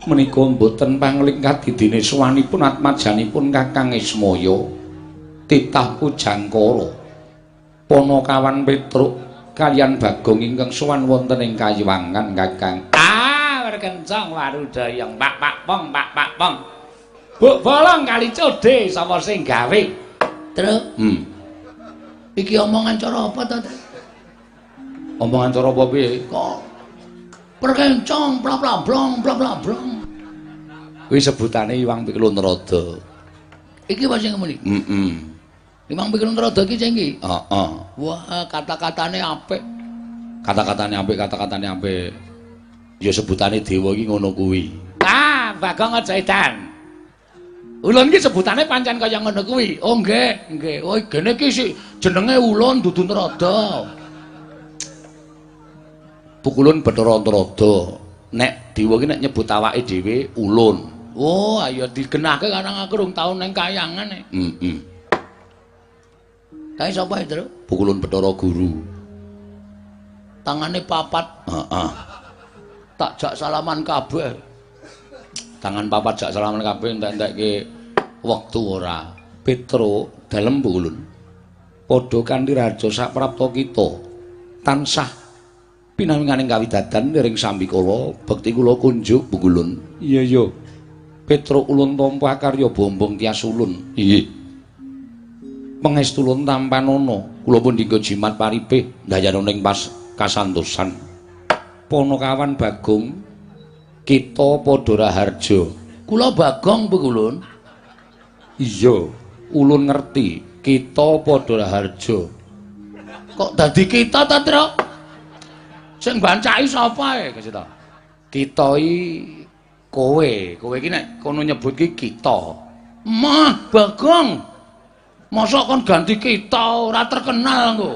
Speaker 2: Menika mboten pangling kadidine sowanipun atmajanipun Kakang Ismaya titah Pujangkara Panakawan Petruk kaliyan Bagong ingkang sowan wonten ing Kayiwangan Kakang. Ah, werkencang warudayang pak pak pong pak pak pong. Buk bolong kali code sapa sing gawe?
Speaker 1: Truk. Iki omongan cara apa to?
Speaker 2: Omongan cara apa piye?
Speaker 1: Kok perkencong bla bla blong bla bla blong.
Speaker 2: Kuwi sebutane Iwang Pikulun Narada.
Speaker 1: Iki apa sing muni?
Speaker 2: Heeh.
Speaker 1: Iwang Pikulun Narada iki sing iki?
Speaker 2: Heeh.
Speaker 1: Wah, kata-katane apik.
Speaker 2: Kata-katane apik, kata-katane apik. Ya sebutane dewa iki ngono kuwi.
Speaker 1: Ah, Bagong aja edan. Ulun iki sebutane pancen kaya ngono kuwi. Oh nggih, nggih. Oh gene iki sik jenenge Ulun dudu Narada.
Speaker 2: Pukulun Bathara Narada. Nek dewa iki nek nyebut awake dhewe ulun.
Speaker 1: Oh, ayo digenahke karang aku rung tau ning kayangan e.
Speaker 2: Heeh.
Speaker 1: Kae sapa, Tru?
Speaker 2: Pukulun Bathara Guru.
Speaker 1: Tangane papat.
Speaker 2: Heeh.
Speaker 1: Tak jak salaman kabeh.
Speaker 2: Tangan papat jak salaman kabeh entek-entekke wektu ora. Petruk dalem Pukulun. Padha kanthi raja saprapta kita tansah pinawinganing kawidadan ring sambikala bekti kula kunjuk Pukulun. Iya iya. Petruk ulun tampa karya bombong tias ulun. Iya. Pangestu ulun tampanana kula pun dinggo jimat paripih ndayana ning pas kasantosan. Panakawan Bagong kita padha raharja.
Speaker 1: Kula Bagong Pukulun.
Speaker 2: Iya, ulun ngerti kita padha raharja.
Speaker 1: Kok dadi kita ta, Truk? Sing bancaki sapa e, Gusti ta?
Speaker 2: Kita iki kowe, kowe iki nek kono nyebut ki kita.
Speaker 1: Mah, Bagong. Mosok kon ganti kita ora terkenal engko.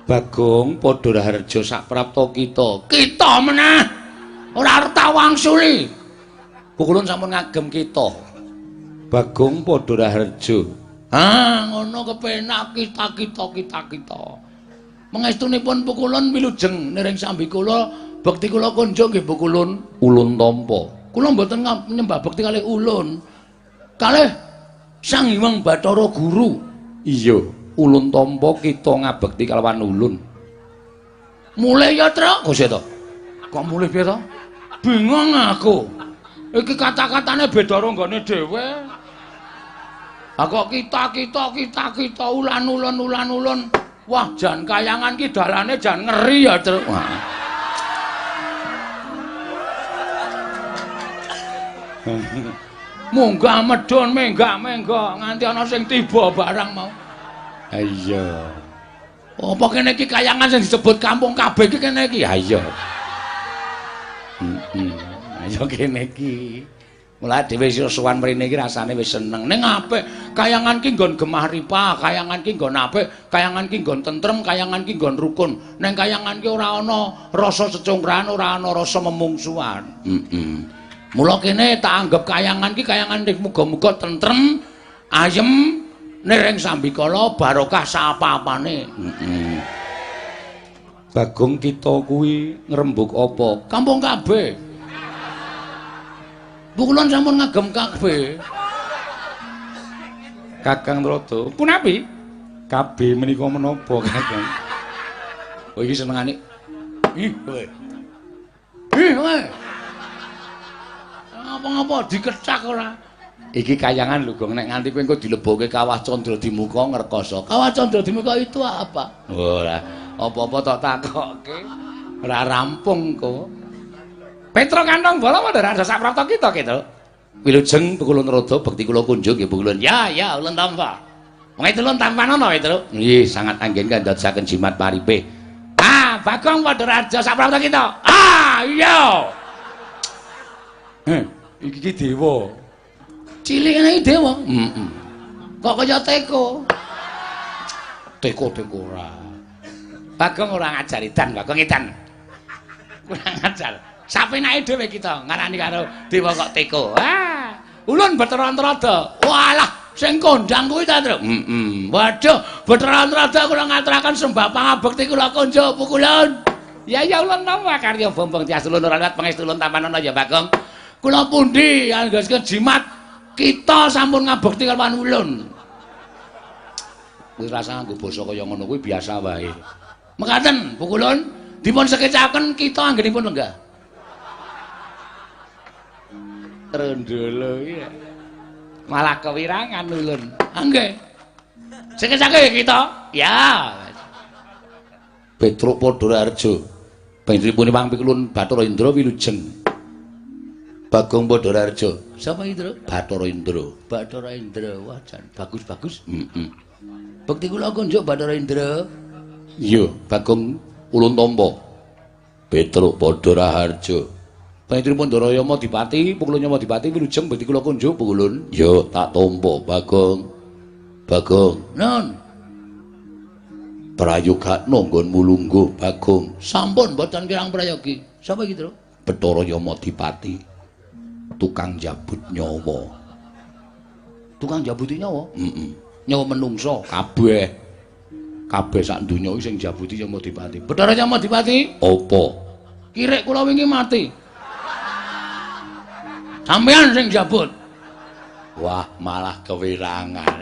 Speaker 2: Bagong padha raharja saprapta kita.
Speaker 1: Kita meneh. Ora arep tak wangsuli.
Speaker 2: Pukulun sampun ngagem kita. Bagong padha raharja.
Speaker 1: Ah, ngono kepenak kita kita kita kita. Mengestunipun Pukulun wilujeng niring sambikala bekti kula kunjung nggih Pukulun.
Speaker 2: Ulun tampa.
Speaker 1: Kula mboten nyembah bekti kalih ulun. Kalih Sang Hyang Bathara Guru.
Speaker 2: Iya, ulun tampa kita ngabekti kalawan ulun.
Speaker 1: Mulih ya, Truk. Kok to? Kok mulih piye to? Bingung aku. Iki kata-katane beda karo nggone dhewe. Ha kok kita kita kita kita ulan ulun ulan ulun. Wah, jan kayangan ki dalane jan ngeri ya, Truk.
Speaker 2: Wah.
Speaker 1: Munggah medhun menggak-menggok nganti ana sing tiba barang mau.
Speaker 2: Ha iya.
Speaker 1: Apa kene iki kayangan sing disebut kampung kabeh iki kene iki?
Speaker 2: Ha iya. Heeh. Ayo kene iki.
Speaker 1: Mulane dhewe sira sowan mrene iki rasane wis seneng. Ning apik, kayangan ki nggon gemah ripah, kayangan ki nggon apik, kayangan ki nggon tentrem, kayangan ki nggon rukun. Ning kayangan ki ora ana rasa secungkrahan, ora ana rasa memungsuhan. Heeh. Mula kene tak anggap kayangan ki kayangan ning muga-muga tentrem, ayem, niring sambikala barokah saapa-apane. Heeh. Bagong kita kuwi ngrembug apa? Kampung kabeh. Pukulun sampun ngagem kabeh.
Speaker 2: Kakang Trada, punapi? KB menika menapa, Kakang?
Speaker 1: Oh iki senengane. Ih, kowe. Ih, kowe. Ngapa-ngapa dikecak ora? Iki kayangan lho, Gong, nek nganti kowe engko dilebokke Kawah Candradimuka ngrekoso. Kawah Candradimuka itu apa? Ora, apa-apa tok takokke. Ora rampung kok.
Speaker 2: Petro kantong bola padha rada saprapta kita gitu.
Speaker 1: Wilujeng Pukulun Rada bekti kula kunjung nggih Pukulun. Ya, ya, ulun tampa. Mengko ulun tampanana Petro. Nggih, sangat anggen kandhadasaken jimat paripe. Ah, Bagong padha raja saprapta kita. Ah, iya.
Speaker 2: Heh, iki ki dewa.
Speaker 1: Cilik ngene iki dewa. Heeh. Kok kaya teko. Teko-teko ora. Bagong ora ngajar edan, Bagong edan. Kurang ajar. Sapenake dhewe kita ngarani karo dewa kok teko. Ah, ulun Bathara Antrada. Walah, sing kondang kuwi ta, Tru? Heeh. Waduh, Bathara Antrada kula ngaturaken sembah pangabekti kula kunjuk pukulun. Ya ya ulun nampa karya bombong tias ulun ora liwat pangestu ulun tampanana ya Bagong. Kula pundi anggesken jimat kita sampun ngabekti kalawan ulun. Kuwi rasa nganggo basa kaya ngono kuwi biasa wae. Mekaten pukulun dipun sekecaken kita anggenipun lenggah. Trendolo iki malah kewirangan ulun. Nggih. Sekecake kita. Ya.
Speaker 2: Petruk Padha Raharja. Panjenenganipun Pang Pikulun Bathara Indra wilujeng. Bagong Padha Raharja.
Speaker 1: Sapa iki, Tru?
Speaker 2: Bathara Indra.
Speaker 1: Bathara Indra. Wah, jan bagus-bagus.
Speaker 2: Heeh.
Speaker 1: Bekti kula kunjuk Bathara Indra.
Speaker 2: Iya, Bagong ulun tampa. Petruk Padha Raharja. Panjenenganipun Ndara Yamadipati, Pukulun Yamadipati wilujeng bekti kula kunjuk Pukulun. Ya, tak tampa, Bagong. Bagong.
Speaker 1: Nun.
Speaker 2: Prayogakna nggonmu lungguh, Bagong.
Speaker 1: Sampun mboten kirang prayogi. Sapa iki, Tru?
Speaker 2: Bathara Yamadipati. Tukang jabut nyawa.
Speaker 1: Tukang jabuti nyawa?
Speaker 2: Heeh.
Speaker 1: Nyawa menungso
Speaker 2: kabeh. Kabeh sak donya iki sing jabuti Yamadipati.
Speaker 1: Bathara Yamadipati?
Speaker 2: Apa?
Speaker 1: Kirik kula wingi mati. Sampeyan sing jabut.
Speaker 2: Wah, malah kewirangan.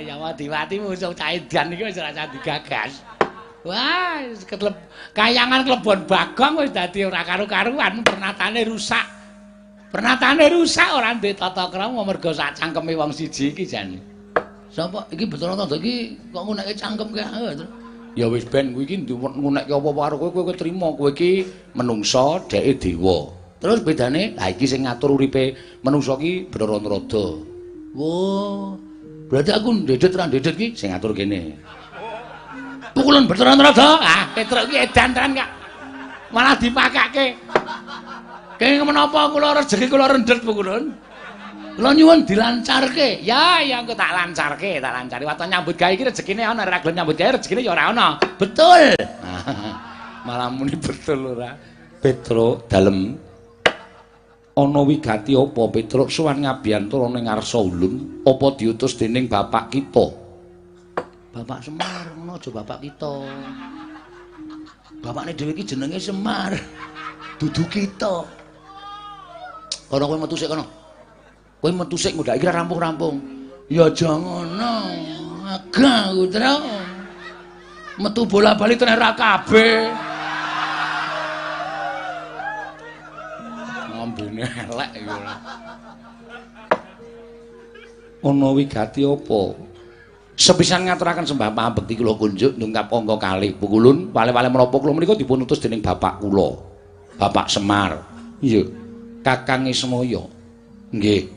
Speaker 1: Yamadipati musuh cah edan iki wis ora digagas. Wah, kayangan klebon Bagong wis dadi ora karu-karuan, pernatane rusak. Pernatane rusak ora duwe tata krama mergo sak cangkeme wong siji iki jane. Sapa iki Bathara Tandha iki kok ngunekke cangkem kae?
Speaker 2: Ya wis ben kuwi iki ngunekke apa-apa karo kowe, kowe trima kowe iki menungsa, dheke dewa.
Speaker 1: Terus bedane,
Speaker 2: lah iki sing ngatur uripe menungsa ki Bathara Antrada.
Speaker 1: Wah, berarti aku ndedet ra ndedet ki
Speaker 2: sing ngatur kene.
Speaker 1: Pukulun Bathara Antrada. Ah, Petruk ki edan tenan kak. Malah dipakake. Kenging menapa kula rejeki kula rendet pukulun. Kula nyuwun dilancarke. Ya, ya engko tak lancarke, tak lancari. Waton nyambut gawe iki rezekine ana, ora gelem nyambut gawe rezekine ya ora ana. Betul.
Speaker 2: Malah muni betul ora. Petruk dalem ana wigati apa Petruk sowan ngabiyantara ning ngarsa ulun apa diutus dening bapak kita?
Speaker 1: Bapak Semar ngono aja bapak kita. Bapakne dhewe iki jenenge Semar. Dudu kita. Kono kowe metu sik kono. Kowe metu sik ngundhake iki rampung-rampung. Ya aja ngono. Agak Putra. Metu bola-bali teneh ra kabeh.
Speaker 2: Ngambene elek iki ora. Ana wigati apa? Sepisan ngaturaken sembah pangabekti kula kunjuk ndungkap angka kalih Pukulun wale-wale menapa kula menika dipun utus dening bapak kula. Bapak Semar. Iya. Kakang Ismaya. Nggih.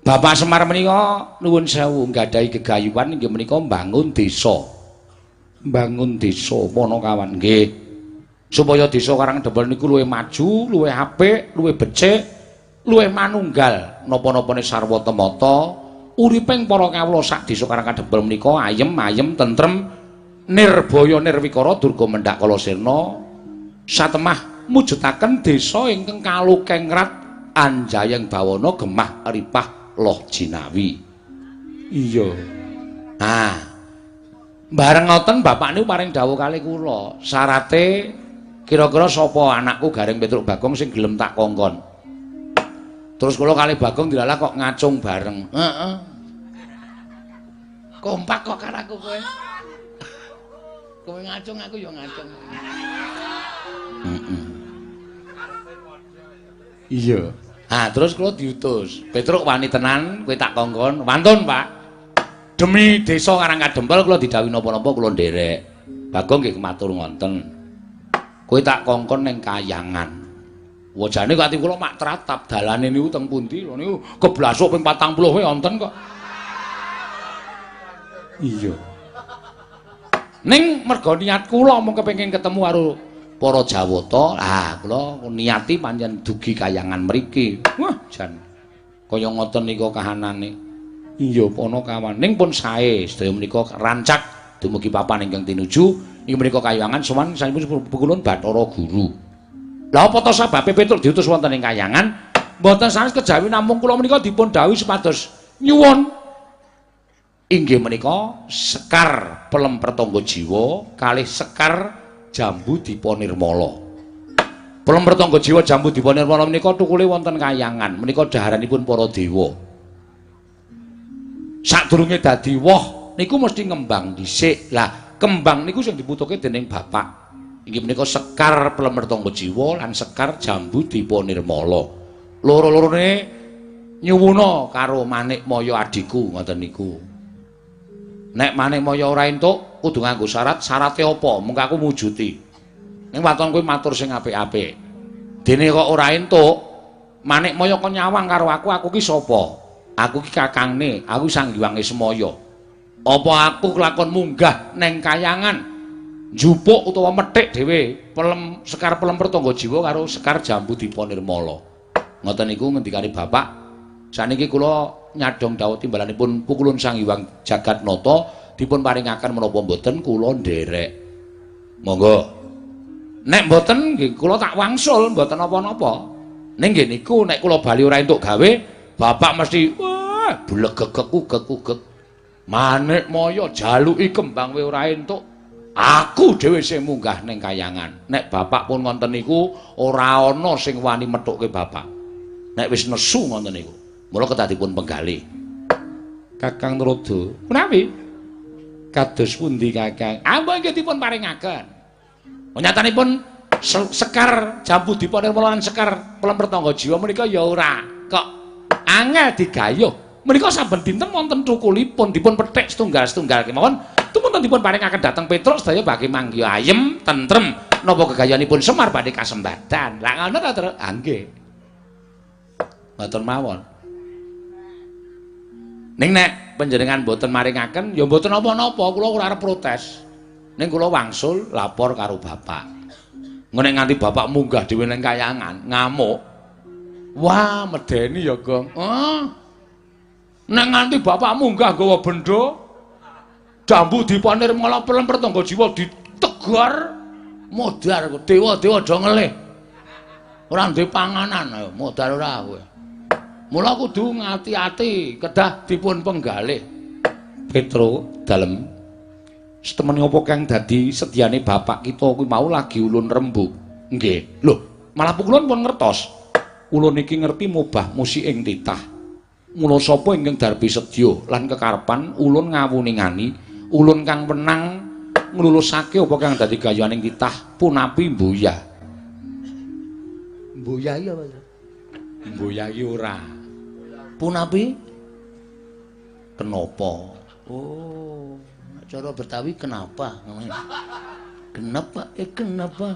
Speaker 2: Bapak Semar menika nuwun sewu nggadahi gegayuhan inggih menika mbangun desa. Mbangun desa Panakawan nggih. Supaya desa Karangdempel niku luwih maju, luwih apik, luwih becik.
Speaker 1: Luwih manunggal napa-napane sarwa temata uriping para kawula sak desa Karangkadempel menika ayem-ayem tentrem nirbaya nirwikara durga mendhak kala sirna satemah mujudaken desa ingkang kalukengrat anjayeng bawana gemah ripah loh jinawi. Iya. Ah. Bareng ngoten bapak niku paring dawuh kalih kula, syarate kira-kira sapa anakku Gareng Petruk Bagong sing gelem tak kongkon. Terus kula kalih Bagong dilalah kok ngacung bareng. Heeh. Kompak kok karo aku kowe. Kowe ngacung aku ya ngacung. Heeh. Iya. Ah, terus kula diutus. Petruk wani tenan kowe tak kongkon. Wantun, Pak. Demi desa Karangkadempel kula didhawuhi napa-napa kula nderek. Bagong nggih matur ngonten. Kowe tak kongkon ning kayangan. Wajane kok ati kula mak tratap dalane niku teng pundi lho niku keblasuk ping 40 wae wonten kok. Iya. Ning merga niat kula mung kepengin ketemu karo para Jawata, ah kula niati pancen dugi kayangan mriki. Wah, jan kaya ngoten nika kahanane. Iya, ana kawan. Ning pun sae sedaya menika rancak dumugi papan ingkang tinuju inggih menika kayangan sowan sampun pukulun Bathara Guru. Lah apa to sababe Petruk diutus wonten ing kayangan? Mboten sanes kejawi namung kula menika dipun dhawuhi supados nyuwun inggih menika sekar pelem pertangga jiwa kalih sekar jambu dipa nirmala. Pelem pertangga jiwa jambu dipa nirmala menika tukule wonten kayangan, menika dhaharanipun para dewa. Sadurunge dadi woh niku mesti ngembang dhisik. Lah kembang niku sing dibutuhke dening bapak. Inggih menika sekar pelem pertangga jiwa lan sekar jambu dipa nirmala. Loro-lorone nyuwuna karo Manikmaya adhiku ngoten niku. Nek Manikmaya ora entuk kudu nganggo syarat, syarate apa? Mung aku mujuti. Ning waton kowe matur sing apik-apik. Dene kok ora entuk, Manikmaya kon nyawang karo aku, aku ki sapa? Aku ki kakangne, aku Sang Hyang Ismaya. Apa aku kelakon munggah neng kayangan njupuk utawa methik dhewe pelem sekar pelem pertangga jiwa karo sekar jambu dipa nirmala. Ngoten niku ngendikane bapak. Saniki kula nyadhong dawuh timbalanipun pukulun Sang Hyang Jagatnata dipun paringaken menapa mboten kula nderek. Monggo. Nek mboten nggih kula tak wangsul mboten napa-napa. Ning nggih niku nek kula bali ora entuk gawe, bapak mesti wah blegegek-ugek-ugek. Manikmaya jaluki kembang wae ora entuk. Aku dhewe sing munggah ning kayangan. Nek bapak pun ngonten niku ora ana sing wani methukke bapak. Nek wis nesu ngonten niku. Mula kedah dipun penggalih. Kakang Narada, menawi kados pundi Kakang? Ampun nggih dipun paringaken. Nyatanipun sekar jambu dipa nirmala lan sekar pelem pertangga jiwa menika ya ora kok angel digayuh. Menika saben dinten wonten thukulipun dipun pethik setunggal-setunggal kemawon. Tumunten dipun paringaken dhateng Petruk sedaya badhe manggih ayem tentrem napa gegayanipun Semar badhe kasembadan. Lah ngono ta, Truk? Ah nggih. Ngoten mawon. Ning nek panjenengan mboten maringaken ya mboten napa-napa, kula ora arep protes. Ning kula wangsul lapor karo bapak. Ngene nganti bapak munggah dhewe ning kayangan, ngamuk. Wah, medeni ya, Gong. Ah. Nek nganti bapak munggah nggawa bendho, jambu dipa nirmala pelem pertangga jiwa ditegar modar dewa-dewa do ngelih. Ora duwe panganan, ayo modar ora kowe. Mula kudu ngati-ati, kedah dipun penggalih. Petruk dalem setemene apa kang dadi sedyane bapak kita kuwi mau lagi ulun rembug. Nggih. Lho, malah pukulun pun ngertos. Ulun iki ngerti mubah musik ing titah. Mula sapa ingkang darbi sedya lan kekarepan ulun ngawuningani ulun kang wenang nglulusake apa kang dadi gayaning titah punapi mboyah.
Speaker 3: Mboyah iki apa?
Speaker 1: Mboyah iki ora.
Speaker 3: Punapi
Speaker 1: kenapa?
Speaker 3: Oh, cara Betawi kenapa? Kenapa? Kenapa?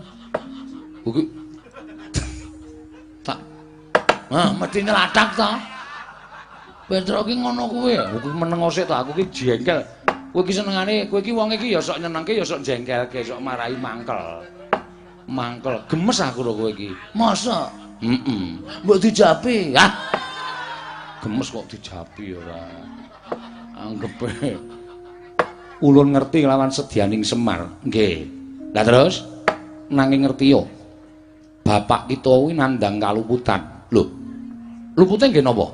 Speaker 1: Kuwi tak ah mesti nyelatak ta. Petruk ki ngono kuwi. Kuwi meneng sik to, aku ki jengkel. Kowe ki senengane, kowe ki wong iki ya sok nyenengke ya sok jengkelke, sok marahi mangkel. Mangkel, gemes aku lho kowe iki.
Speaker 3: Masa?
Speaker 1: Heeh.
Speaker 3: Mbok dijapi.
Speaker 1: Hah. Gemes kok dijapi ora. Anggepe ulun ngerti lawan sedyaning Semar. Nggih. Lah terus nanging ngerti yo. Bapak kita kuwi nandhang kaluputan. Lho. Lupute nggih napa?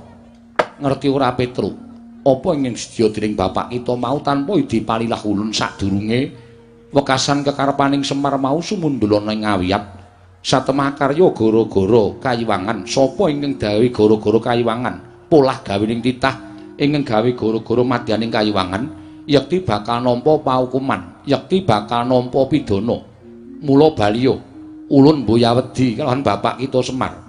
Speaker 1: Ngerti ora Petruk? Apa ingin sedya dening bapak kita mau tanpa dipalilah ulun sadurunge wekasan kekarepaning Semar mau sumundul ana ing ngawiyat satemah karya gara-gara kayiwangan. Sapa ingkang gawe gara-gara kayiwangan polah gawening titah ingkang gawe gara-gara madyaning kayiwangan yekti bakal nampa paukuman, yekti bakal nampa pidana. Mula baliya ulun mboya wedi kalawan bapak kita Semar.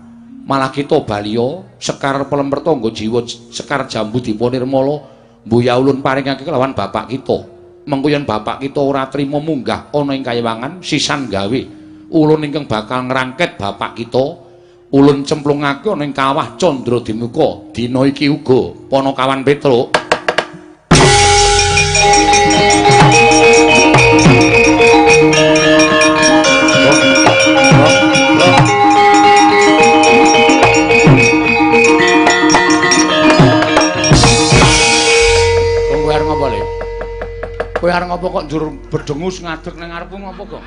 Speaker 1: Malah kita baliya sekar pelemper tangga jiwa sekar jambu diponirmala mboya ulun paringake kelawan bapak kita. Mengko yen bapak kita ora trima munggah ana ing kayiwangan sisan gawe ulun ingkang bakal ngrangket bapak kita, ulun cemplungake ana ing kawah Candra Dimuka dina iki uga Panakawan Petruk. Kowe arep ngopo kok njur berdengus ngadeg nang ngarepku ngopo kok?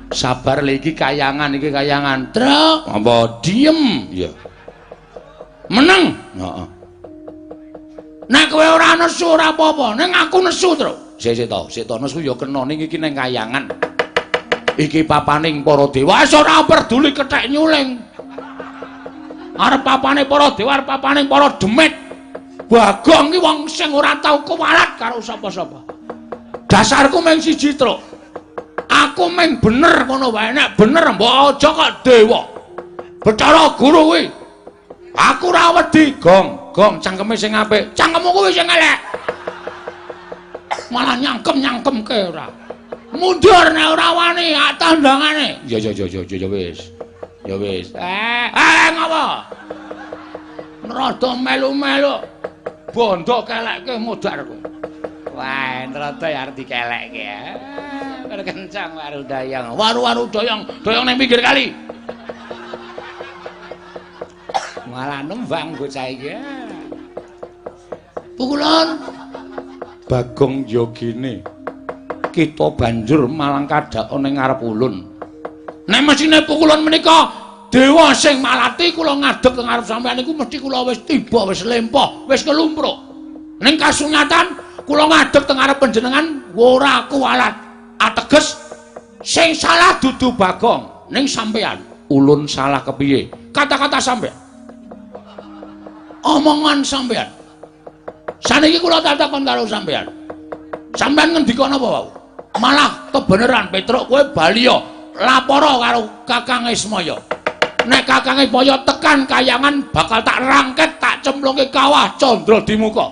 Speaker 1: Sabar le iki kayangan, iki kayangan. Truk, apa diem? Iya. Meneng. Heeh. Nek kowe ora nesu ora apa-apa, ning aku nesu, Truk. Sik sik to, sik to nesu ya kena ning iki ning kayangan. Iki papaning para dewa, wis ora peduli kethek nyuling. Arep papane para dewa, arep papaning para demit. Bagong ki wong sing ora tau kuwalat karo sapa-sapa. Dasarku mung siji, Truk. Aku mung bener ngono wae. Nek bener mbok aja kok dewa. Bathara Guru kuwi. Aku ora wedi, Gong. Gong cangkeme sing apik. Cangkemmu kuwi sing elek. Malah nyangkem-nyangkemke ora. Mundur nek ora wani ak tandangane. Ya ya ya ya ya wis. Ya wis. Ngopo? Rada melu-melu. Bondo kelekke modar kowe.
Speaker 3: Wah, rada ya arep dikelekke. Kencang waru dayang.
Speaker 1: Waru-waru doyong, doyong ning pinggir kali.
Speaker 3: Malah nembang bocah iki.
Speaker 1: Pukulan Bagong yogine. Kita banjur malang kadhak ana ing ngarep ulun. Nek mesine pukulan menika dewa sing malati kula ngadeg teng ngarep sampeyan niku mesti kula wis tiba, wis lempoh, wis kelumpruk. Ning kasunyatan kula ngadeg teng ngarep panjenengan ora kuwalat. Ateges sing salah dudu Bagong, ning sampeyan. Ulun salah kepiye? Kata-kata sampeyan. Omongan sampeyan. Saniki kula takon karo sampeyan. Sampeyan ngendika napa wau? Malah kebeneran Petruk kowe baliya lapora karo Kakang Ismaya. Nek Kakang Ismaya tekan kayangan bakal tak rangket tak cemplungke kawah Candra Dimuka.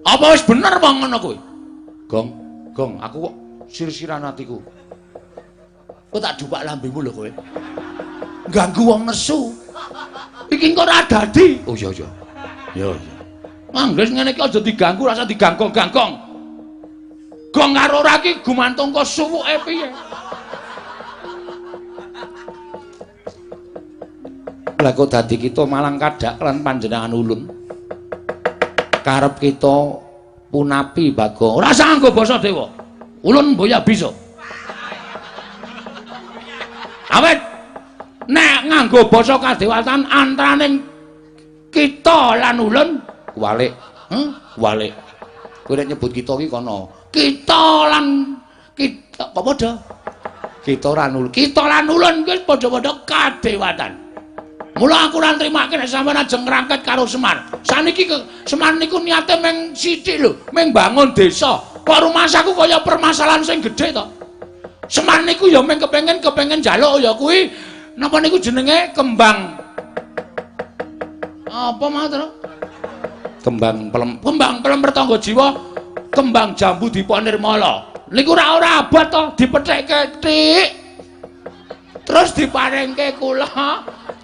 Speaker 1: Apa wis bener wong ngono kuwi? Gong, Gong, aku kok sir-siran atiku.
Speaker 3: Kok tak dupak lambemu lho kowe. Ganggu wong nesu.
Speaker 1: Iki engko ora dadi. Oh iya iya. Ya iya. Mangges ngene iki aja diganggu, rasa diganggong-ganggong. Gong karo ora iki gumantung kok suwuke piye. Lah kok dadi kita malang kadhak lan panjenengan ulun. Karep kita punapi Bagong. Ora usah nganggo basa dewa. Ulun mboya bisa. Awet nek nganggo basa kadewatan antaraning kita lan ulun kuwalik. Kuwalik. Kowe nek nyebut kita iki kono. Kita lan kita apa padha? Kita lan ulun. Kita lan ulun kuwi padha-padha kadewatan. Mula aku ora nrimake nek sampeyan ajeng ngrangket karo Semar. Saniki Semar niku niate mung sithik lho, mung bangun desa. Kok rumasaku kaya permasalahan sing gedhe to? Semar niku ya mung kepengin njaluk ya kuwi napa niku jenenge kembang apa mau to? Kembang pelem, kembang pelem pertangga jiwa, kembang jambu diponirmala. Niku ora abot to, dipethekke tik. Terus diparingke kula.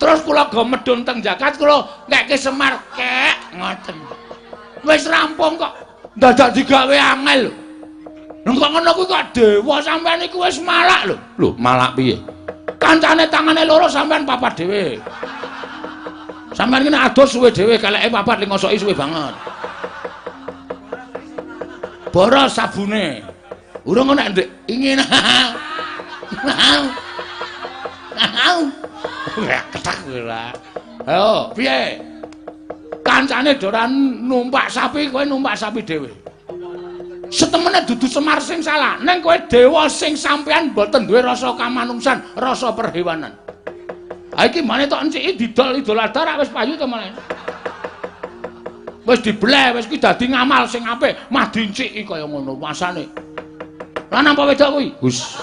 Speaker 1: Terus kula go medhun teng jagat kula ngekke Semar kek ngoten. Wis rampung kok dadak digawe angel lho. Lha kok ngono kuwi kok dewa sampean iku wis malak lho. Lho, malak piye? Kancane tangane loro sampean papat dhewe. Sampean ki nek adus suwe dhewe, keleke papat ling ngosoki suwe banget. Boros sabune. Urung nek ndek ingin. Ketak ora. Ayo, piye? Kancane doran numpak sapi, kowe numpak sapi dhewe. Setemene dudu Semar sing salah, ning kowe dewa sing sampean mboten duwe rasa kamanungsan, rasa perhewanan. Ha iki mane tok enciki didol Idul Adha rak wis payu to malah. Wis dibleh, wis ki dadi ngamal sing apik, mah dinciki kaya ngono masane. Lanang apa wedok kuwi?
Speaker 2: Gus.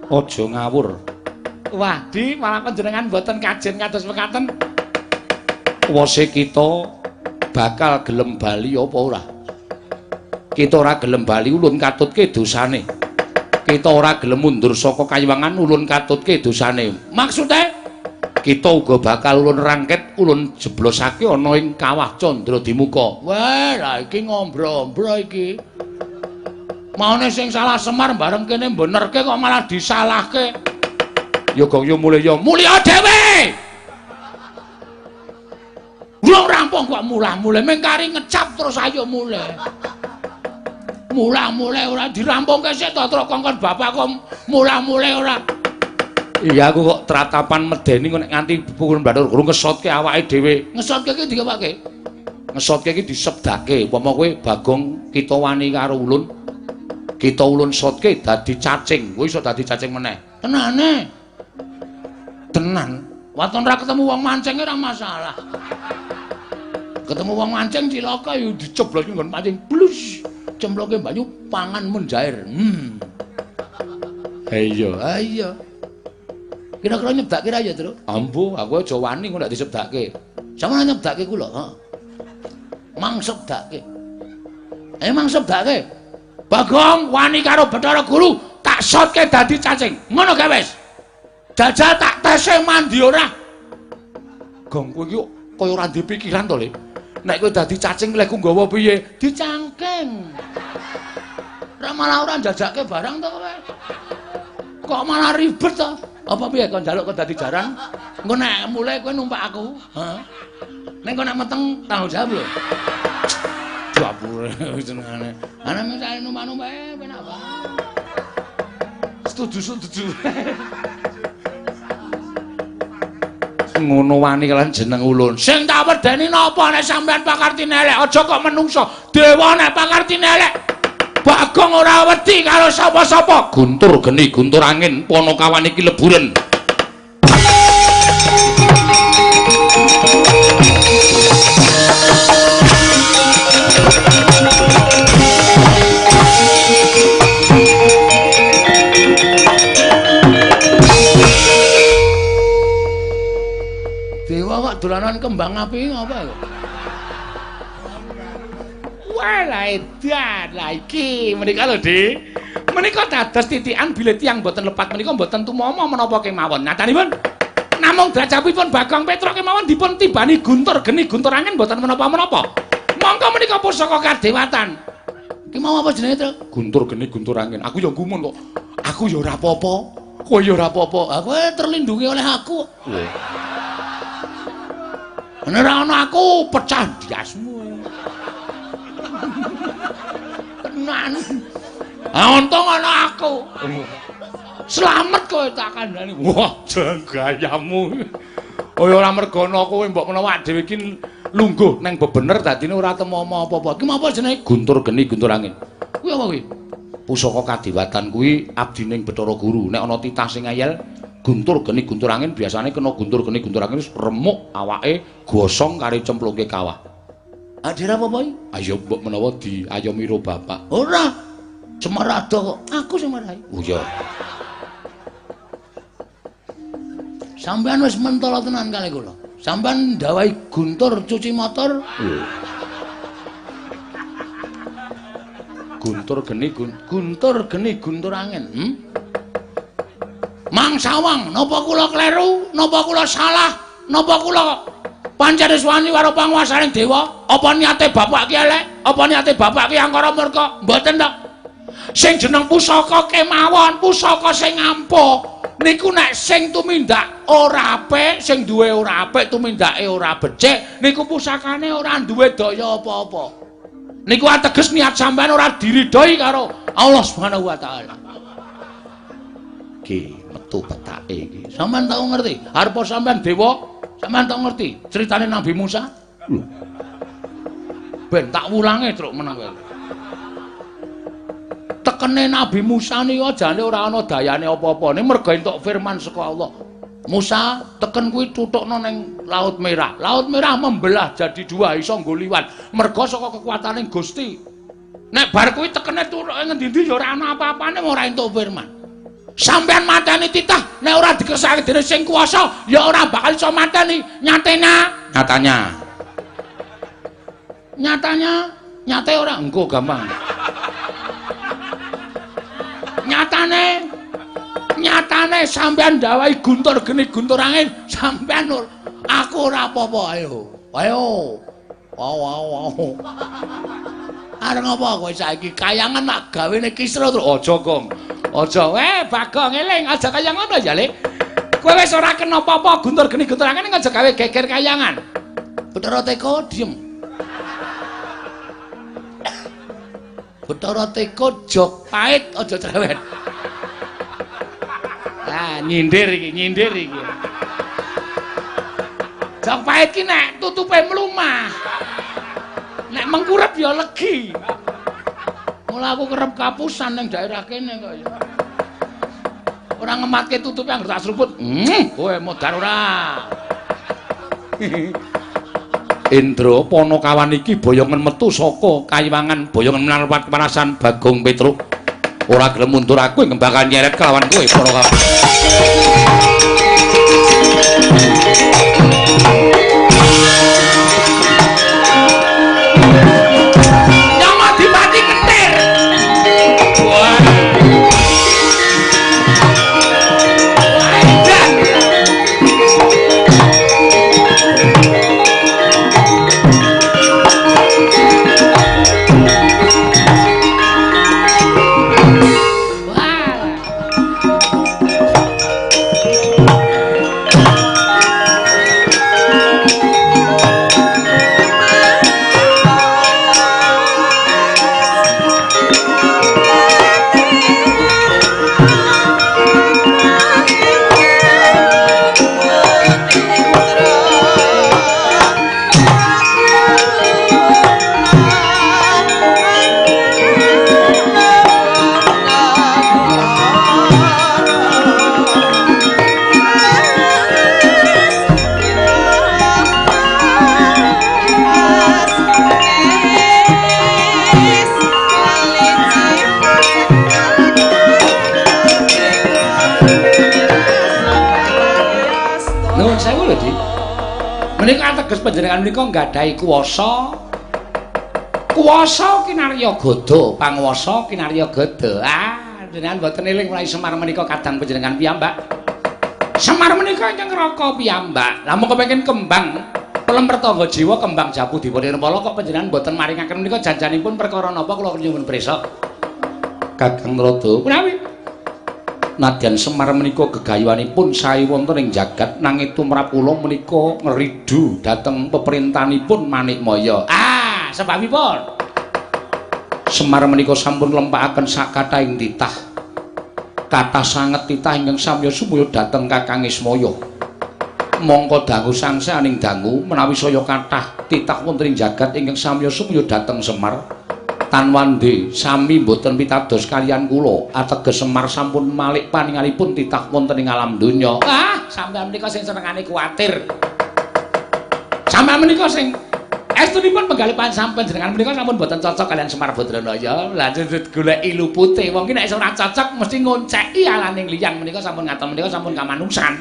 Speaker 2: Aja ngawur.
Speaker 3: Wah, Di, malah panjenengan mboten kajen kados mekaten.
Speaker 2: Wose kita bakal gelem bali apa ora? Kita ora gelem bali ulun katutke dosane. Kita ora gelem mundur saka kayiwangan ulun katutke dosane.
Speaker 1: Maksude
Speaker 2: kita uga bakal ulun rangket, ulun jeblosake ana ing kawah Candra Dimuka.
Speaker 1: Wah, lah iki ngombro-ombro iki. Maune sing salah Semar bareng kene benerke kok malah disalahke.
Speaker 2: Ya gong ya mulih ya
Speaker 1: mulya dhewe. Urung rampung kok mulah-mulih mung kari ngecap terus ayo mulih. Mulah-mulih ora dirampungke sik to truk kongkon bapak kok mulah-mulih ora.
Speaker 2: Iya aku kok tratapan medeni kok nek nganti pukul Bathara Guru ngesotke awake dhewe.
Speaker 1: Ngesotke iki dikepake?
Speaker 2: Ngesotke iki disebdake. Upama kowe Bagong kita wani karo ulun, kita ulun sotke dadi cacing. Kowe iso dadi cacing meneh.
Speaker 1: Tenane.
Speaker 2: Tenan.
Speaker 1: Waton ra ketemu wong mancing ora masalah. Ketemu wong mancing cilaka ya dicebloske nggon mancing blus. Cemplungke banyu pangan menjair.
Speaker 2: Iya.
Speaker 1: Ha iya. Kira-kira nyebdake ra ya, Tru?
Speaker 2: Ambo, aku aja wani kok nek disebdake.
Speaker 1: Sampeyan nyebdake kula, heeh. Mang sebdake. Emang sebdake. Bagong wani karo Bathara Guru tak sotke dadi cacing. Ngono gae wis. Jajal tak tese mandi ora.
Speaker 2: Gong kowe iki kaya ora ndek pikiran to, Le. Nek kowe dadi cacing lek ku nggawa piye?
Speaker 1: Dicangking. Ora malah ora njajake barang to kowe. Kok malah ribet to? Apa piye kon njaluk kon dadi jaran? Engko nek mulih kowe numpak aku, heeh. Nek kowe nek meteng tanggung jawab lho.
Speaker 2: Dapure jenengane.
Speaker 1: Ana misale numpak-numpak penak banget.
Speaker 2: Setuju-setuju. Ngono wani lan jeneng ulun.
Speaker 1: Sing tak wedeni napa nek sampean pakartine elek, aja kok menungso. Dewa nek pakartine elek. Bagong ora wedi karo sapa-sapa.
Speaker 2: Guntur geni, guntur angin, Panakawan iki leburen.
Speaker 1: Dewa kok dolanan kembang api ngapa kok?
Speaker 3: Wah, lah edan. Lah iki menika lho, Dik. Menika dados titikan bilih tiyang mboten lepat menika mboten tumama menapa kemawon. Nyatanipun namung drajapipun Bagong Petruk kemawon dipun tibani guntur geni guntur angin mboten menapa-menapa. Monggo menika pusaka kadewatan.
Speaker 1: Ki mau apa jenenge, Truk?
Speaker 2: Guntur geni guntur angin. Aku ya gumun kok. Aku ya ora apa-apa. Kowe ya ora apa-apa.
Speaker 1: Aku terlindungi oleh aku. Nek ora ana aku pecah ndiasmu. Tenan. Ah untung ana aku. Slamet kowe tak kandhani.
Speaker 2: Wah, jeng gayamu. Oh ya ora mergono kowe mbok menawa dhewe iki lungguh nang bebener dadine ora temomo apa-apa.
Speaker 1: Ki apa jenenge?
Speaker 2: Guntur geni guntur angin.
Speaker 1: Kuwi apa kuwi?
Speaker 2: Pusaka kadewatan kuwi abdining Bathara Guru. Nek ana titah sing ngeyel guntur geni guntur angin biasane kena guntur geni guntur angin wis remuk awake gosong kare cemplungke kawah.
Speaker 1: Adira apa iki?
Speaker 2: Ayo mbok menawa diayomi ro bapak.
Speaker 1: Ora. Semar ado kok. Aku sing marahi.
Speaker 2: Oh iya.
Speaker 1: Sampeyan wis mentolo tenan kali kula. Sampeyan ndawahi guntur cuci motor.
Speaker 2: Guntur geni
Speaker 1: guntur geni guntur angin. Mang Sawang, napa kula kleru? Napa kula salah? Napa kula pancen wis wani karo panguwasaning dewa? Apa niate bapak ki elek? Apa niate bapak ki angkara murka? Mboten to. Sing jeneng pusaka kemawon, pusaka sing ampuh. Niku nek sing tumindak ora apik, sing duwe ora apik, tumindake ora becik, niku pusakane ora duwe daya apa-apa. Niku ateges niat sampean ora diridhoi karo Allah Subhanahu wa taala. Ki metu petake iki. Sampeyan tau ngerti? Arep sampean dewa, sampean tau ngerti critane Nabi Musa? Lho. Ben tak wulange truk meneng kowe. Tekene Nabi Musa nika jane ora ana dayane apa-apane merga entuk firman saka Allah. Musa, teken kuwi tutukno ning Laut Merah. Laut Merah membelah jadi dua iso nggo liwat. Merga saka kekuatane Gusti. Nek bar kuwi tekene tutuke ngendi-endi ya ora ana apa-apane ora entuk firman. Sampeyan mateni titah nek ora dikersakake dening sing kuwasa ya ora bakal iso mateni. Nyatena, nyatanya. Nyatanya, nyate ora engko gampang. Nyatane, nyatane sampean ndawahi guntur geni guntur angin, sampean aku ora apa-apa ayo. Ayo. Wow wow wow. Arep ngapa kowe saiki kayangan nak gawene Kisra terus aja Gong. Aja. Bagong eling aja kaya ngono ya, Le. Kowe wis ora kena apa-apa guntur geni guntur angin aja gawe geger kayangan. Bathara Teko diem. Bathara Teko jok pahit aja cerewet. Nah, nyindir iki, nyindir iki. Jok pahit ki nek tutupe mlumah. Nek mengkurep ya legi. Mula aku kerep kapusan ning daerah kene kok ya. Ora ngematke tutupe anggere tak seruput. Kowe modar ora. Indra Panakawan iki boyongan metu saka kayiwangan boyongan menawan kepanasan Bagong Petruk. Ora gelem mundur aku ing bakal nyeret kelawan kowe Panakawan. Nyawa dipati kentir. Wah. Menika ateges panjenengan menika nggadahi kuwasa. Kuwasa kinarya gada, panguwasa kinarya gada. Ah, jenengan mboten eling menawi Semar menika kadang panjenengan piyambak. Semar menika ingkang ngraka piyambak. Lah mung kepengin kembang pelem pertangga jiwa kembang japu dipunirmala kok panjenengan mboten maringaken menika janjanipun perkara napa kula nyuwun prisa. Kakang Narada, menawi nadyan Semar menika gegayuhanipun sae wonten ing jagat nanging tumrap kula menika ngridu dhateng peperintahanipun Manikmaya. Ah, sebabipun Semar menika sampun lempakaken sakathahing titah. Kathah sanget titah ingkang samya sumaya dhateng Kakang Ismaya. Mongko dangu sangsaning dangu menawi saya kathah titah wonten ing jagat ingkang samya sumaya dhateng Semar. Tanwande sami mboten pitados kaliyan kula ateges Semar sampun malik paningalipun titah wonten ing alam donya. Ah, sampeyan menika sing senengane kuwatir. Sampeyan menika sing estunipun penggalih sampeyan jenengan menika sampun mboten cocok kaliyan Semar Badranaya. Lah goleki lupute wong ki nek ora cocok mesti ngonceki alaning liyan menika sampun ngaten menika sampun kamanungsan.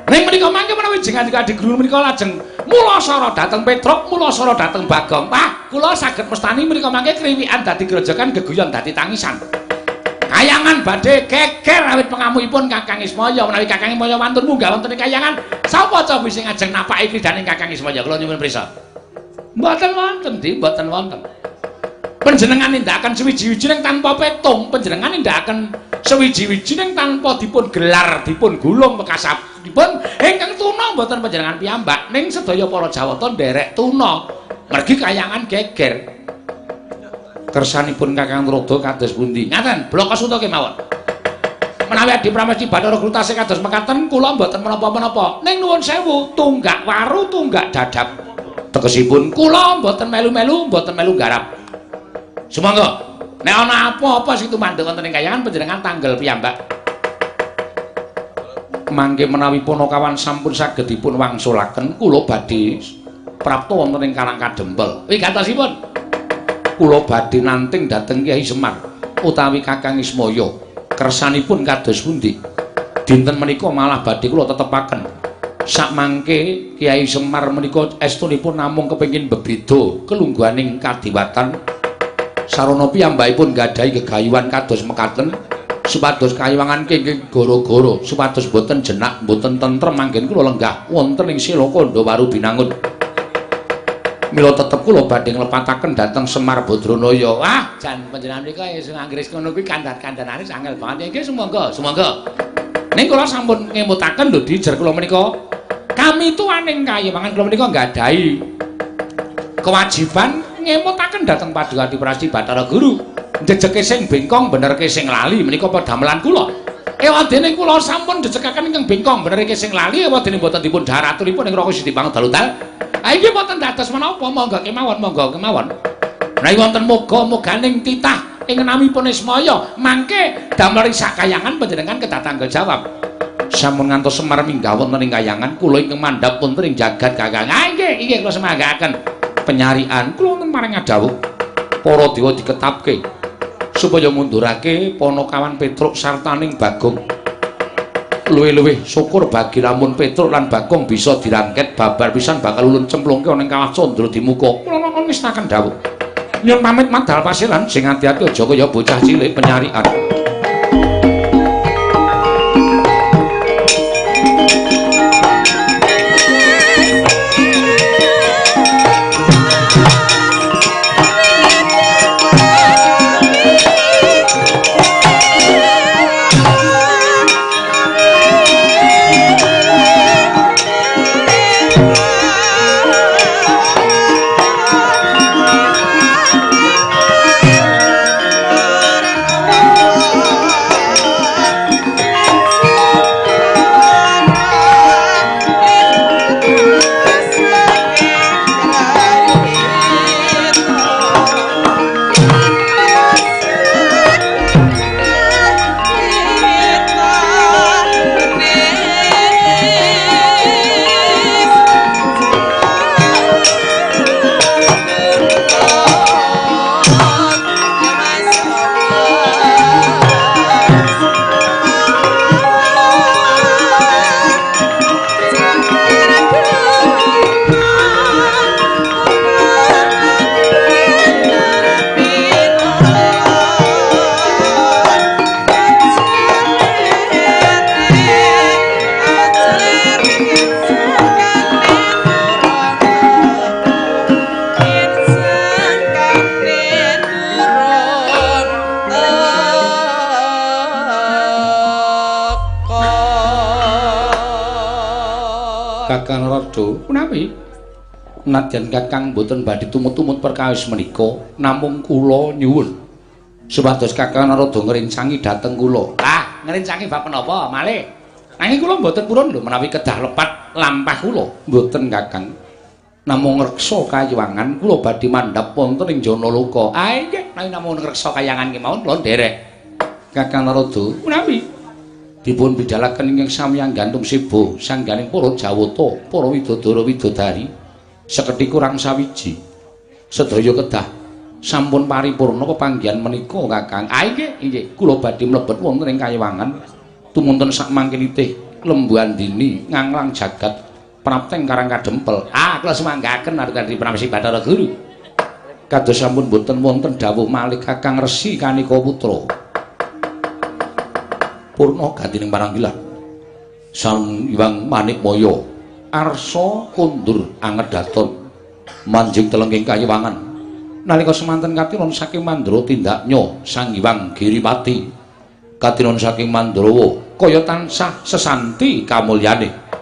Speaker 1: Ning menika mangke menawi jenengan adiguru menika lajeng mulasara dhateng Petruk, mulasara dhateng Bagong. Wah, kula saged mestani menika mangke kriwikan dadi grojogan geguyon dadi tangisan. Kayangan badhe geger awit pengamuhipun Kakang Ismaya. Menawi Kakang Ismaya wantun munggah wonten ing kayangan, sapa cobi sing ajeng napaki kridaning Kakang Ismaya? Kula nyuwun prisa. Mboten wonten, Di, mboten wonten.
Speaker 3: Panjenengan nindakaken sewiji-wiji ning tanpa petung, panjenengan nindakaken sewiji-wiji ning tanpa dipun gelar, dipun gulung pekasapipun ingkang tuna mboten panjenengan piyambak ning sedaya para Jawata nderek tuna. Mergi kayangan geger. Kersanipun Kakang Narada kados pundi? Ngaten, blaka suta kemawon. Menawi Adi Pramesti Bathara Guru tasih kados mekaten kula mboten menapa-menapa. Ning nuwun sewu, tunggak waru tunggak dadap. Tegesipun kula mboten melu-melu, mboten melu garap. Sumangga, nek ana apa-apa sing tumandhuk wonten ing kayangan panjenengan tanggel piyambak. Mangke menawi Panakawan sampun saged dipun wangsulaken, kula badhe prapta wonten ing Karang Kadempel. Wigatosipun kula badhe nanting dhateng Kyai Semar utawi Kakang Ismaya. Kersanipun kados pundi? Dinten menika malah badhe kula tetepaken. Sakmangke Kyai Semar menika estunipun namung kepengin bebeda kelungguhaning kadiwatan. Sarana piyambakipun nggadahi gegayuhan kados mekaten supados kayiwangan kenging gara-gara supados boten jenak boten tentrem manggen kula lenggah wonten ing Sela Kandha Binangun. Mila tetep kula badhe nglepataken dhateng Semar Badranaya. Wah, jan panjenengan menika sing anggris ngono kuwi kandhan-kandhanane angel banget. Nggih, sumangga, sumangga. Ning kula sampun ngemutaken lho dijer kula menika. Kami tuaning kayiwangan kula menika nggadahi kewajiban ngemutaken dhateng Paduka Adi Prasti Bathara Guru. Jejeke sing bengkong benerke sing lali menika padamelan kula. Ewadene kula sampun jejekaken ingkang bengkong benerke sing lali ewadene mboten dipun dhahar aturipun ing Raka Siti Pangdalutal. Ha iki mboten dados menapa, monggo kemawon, monggo kemawon. Menawi wonten moga-moganing titah ing namipun Ismaya, mangke damel sak kayangan panjenengan kedah tanggung jawab. Sampun ngantos Semar minggah wonten ing kayangan kula ingkang mandhap wonten ing jagat Kakang. Ha nggih, inggih kula semanggaaken. Penyarian kula wonten maring adhawuh para dewa diketapke supaya ngundurake Panakawan Petruk sartaning Bagong. Luwih-luwih syukur bagi lamun Petruk lan Bagong bisa dirangket babar pisan bakal ulun cemplungke ana ing kawah Candra Dimuka. Kula ngestaken dawuh. Nyun pamit madal pasiran sing ati-ati aja kaya bocah cilik penyarian. Kakang Narada, punawi nadyan Kakang mboten badhe tumut-tumut perkawis menika, namung kula nyuwun supados Kakang Narada ngrencangi dhateng kula. Lah, ngrencangi bab menapa malih? Nanging kula mboten purun lho menawi kedah lepat lampah kula. Mboten Kakang. Namung ngreksa kayiwangan kula badhe mandhap wonten ing Janaloka. Ah nggih, menawi namung ngreksa kayangan kemawon kula nderek. Kakang Narada, punawi dipun bidalaken ingkang samyang gantung sebo sangganing para Jawata, para widodara widodari sekedhik kurang sawiji. Sedaya kedah sampun paripurna pepanggihan menika Kakang. Ah nggih, nggih, kula badhe mlebet wonten ing kayiwangan tumunten sakmangke nitih Lembu Andini nganglang jagat prapteng Karang Kadempel. Ah kula sumanggaken marang Pramesti Bathara Guru. Kados sampun boten wonten dawuh malih Kakang Resi Kanika Putra. Purna gantining paranggilan Sang Hyang Manikmaya arsa kondur angedaton manjing telenging kayiwangan
Speaker 2: Nalika semanten katinon saking Mandra tindaknya Sang Hyang Giripati. Katinon saking Mandrawa kaya tansah sesanti kamulyane.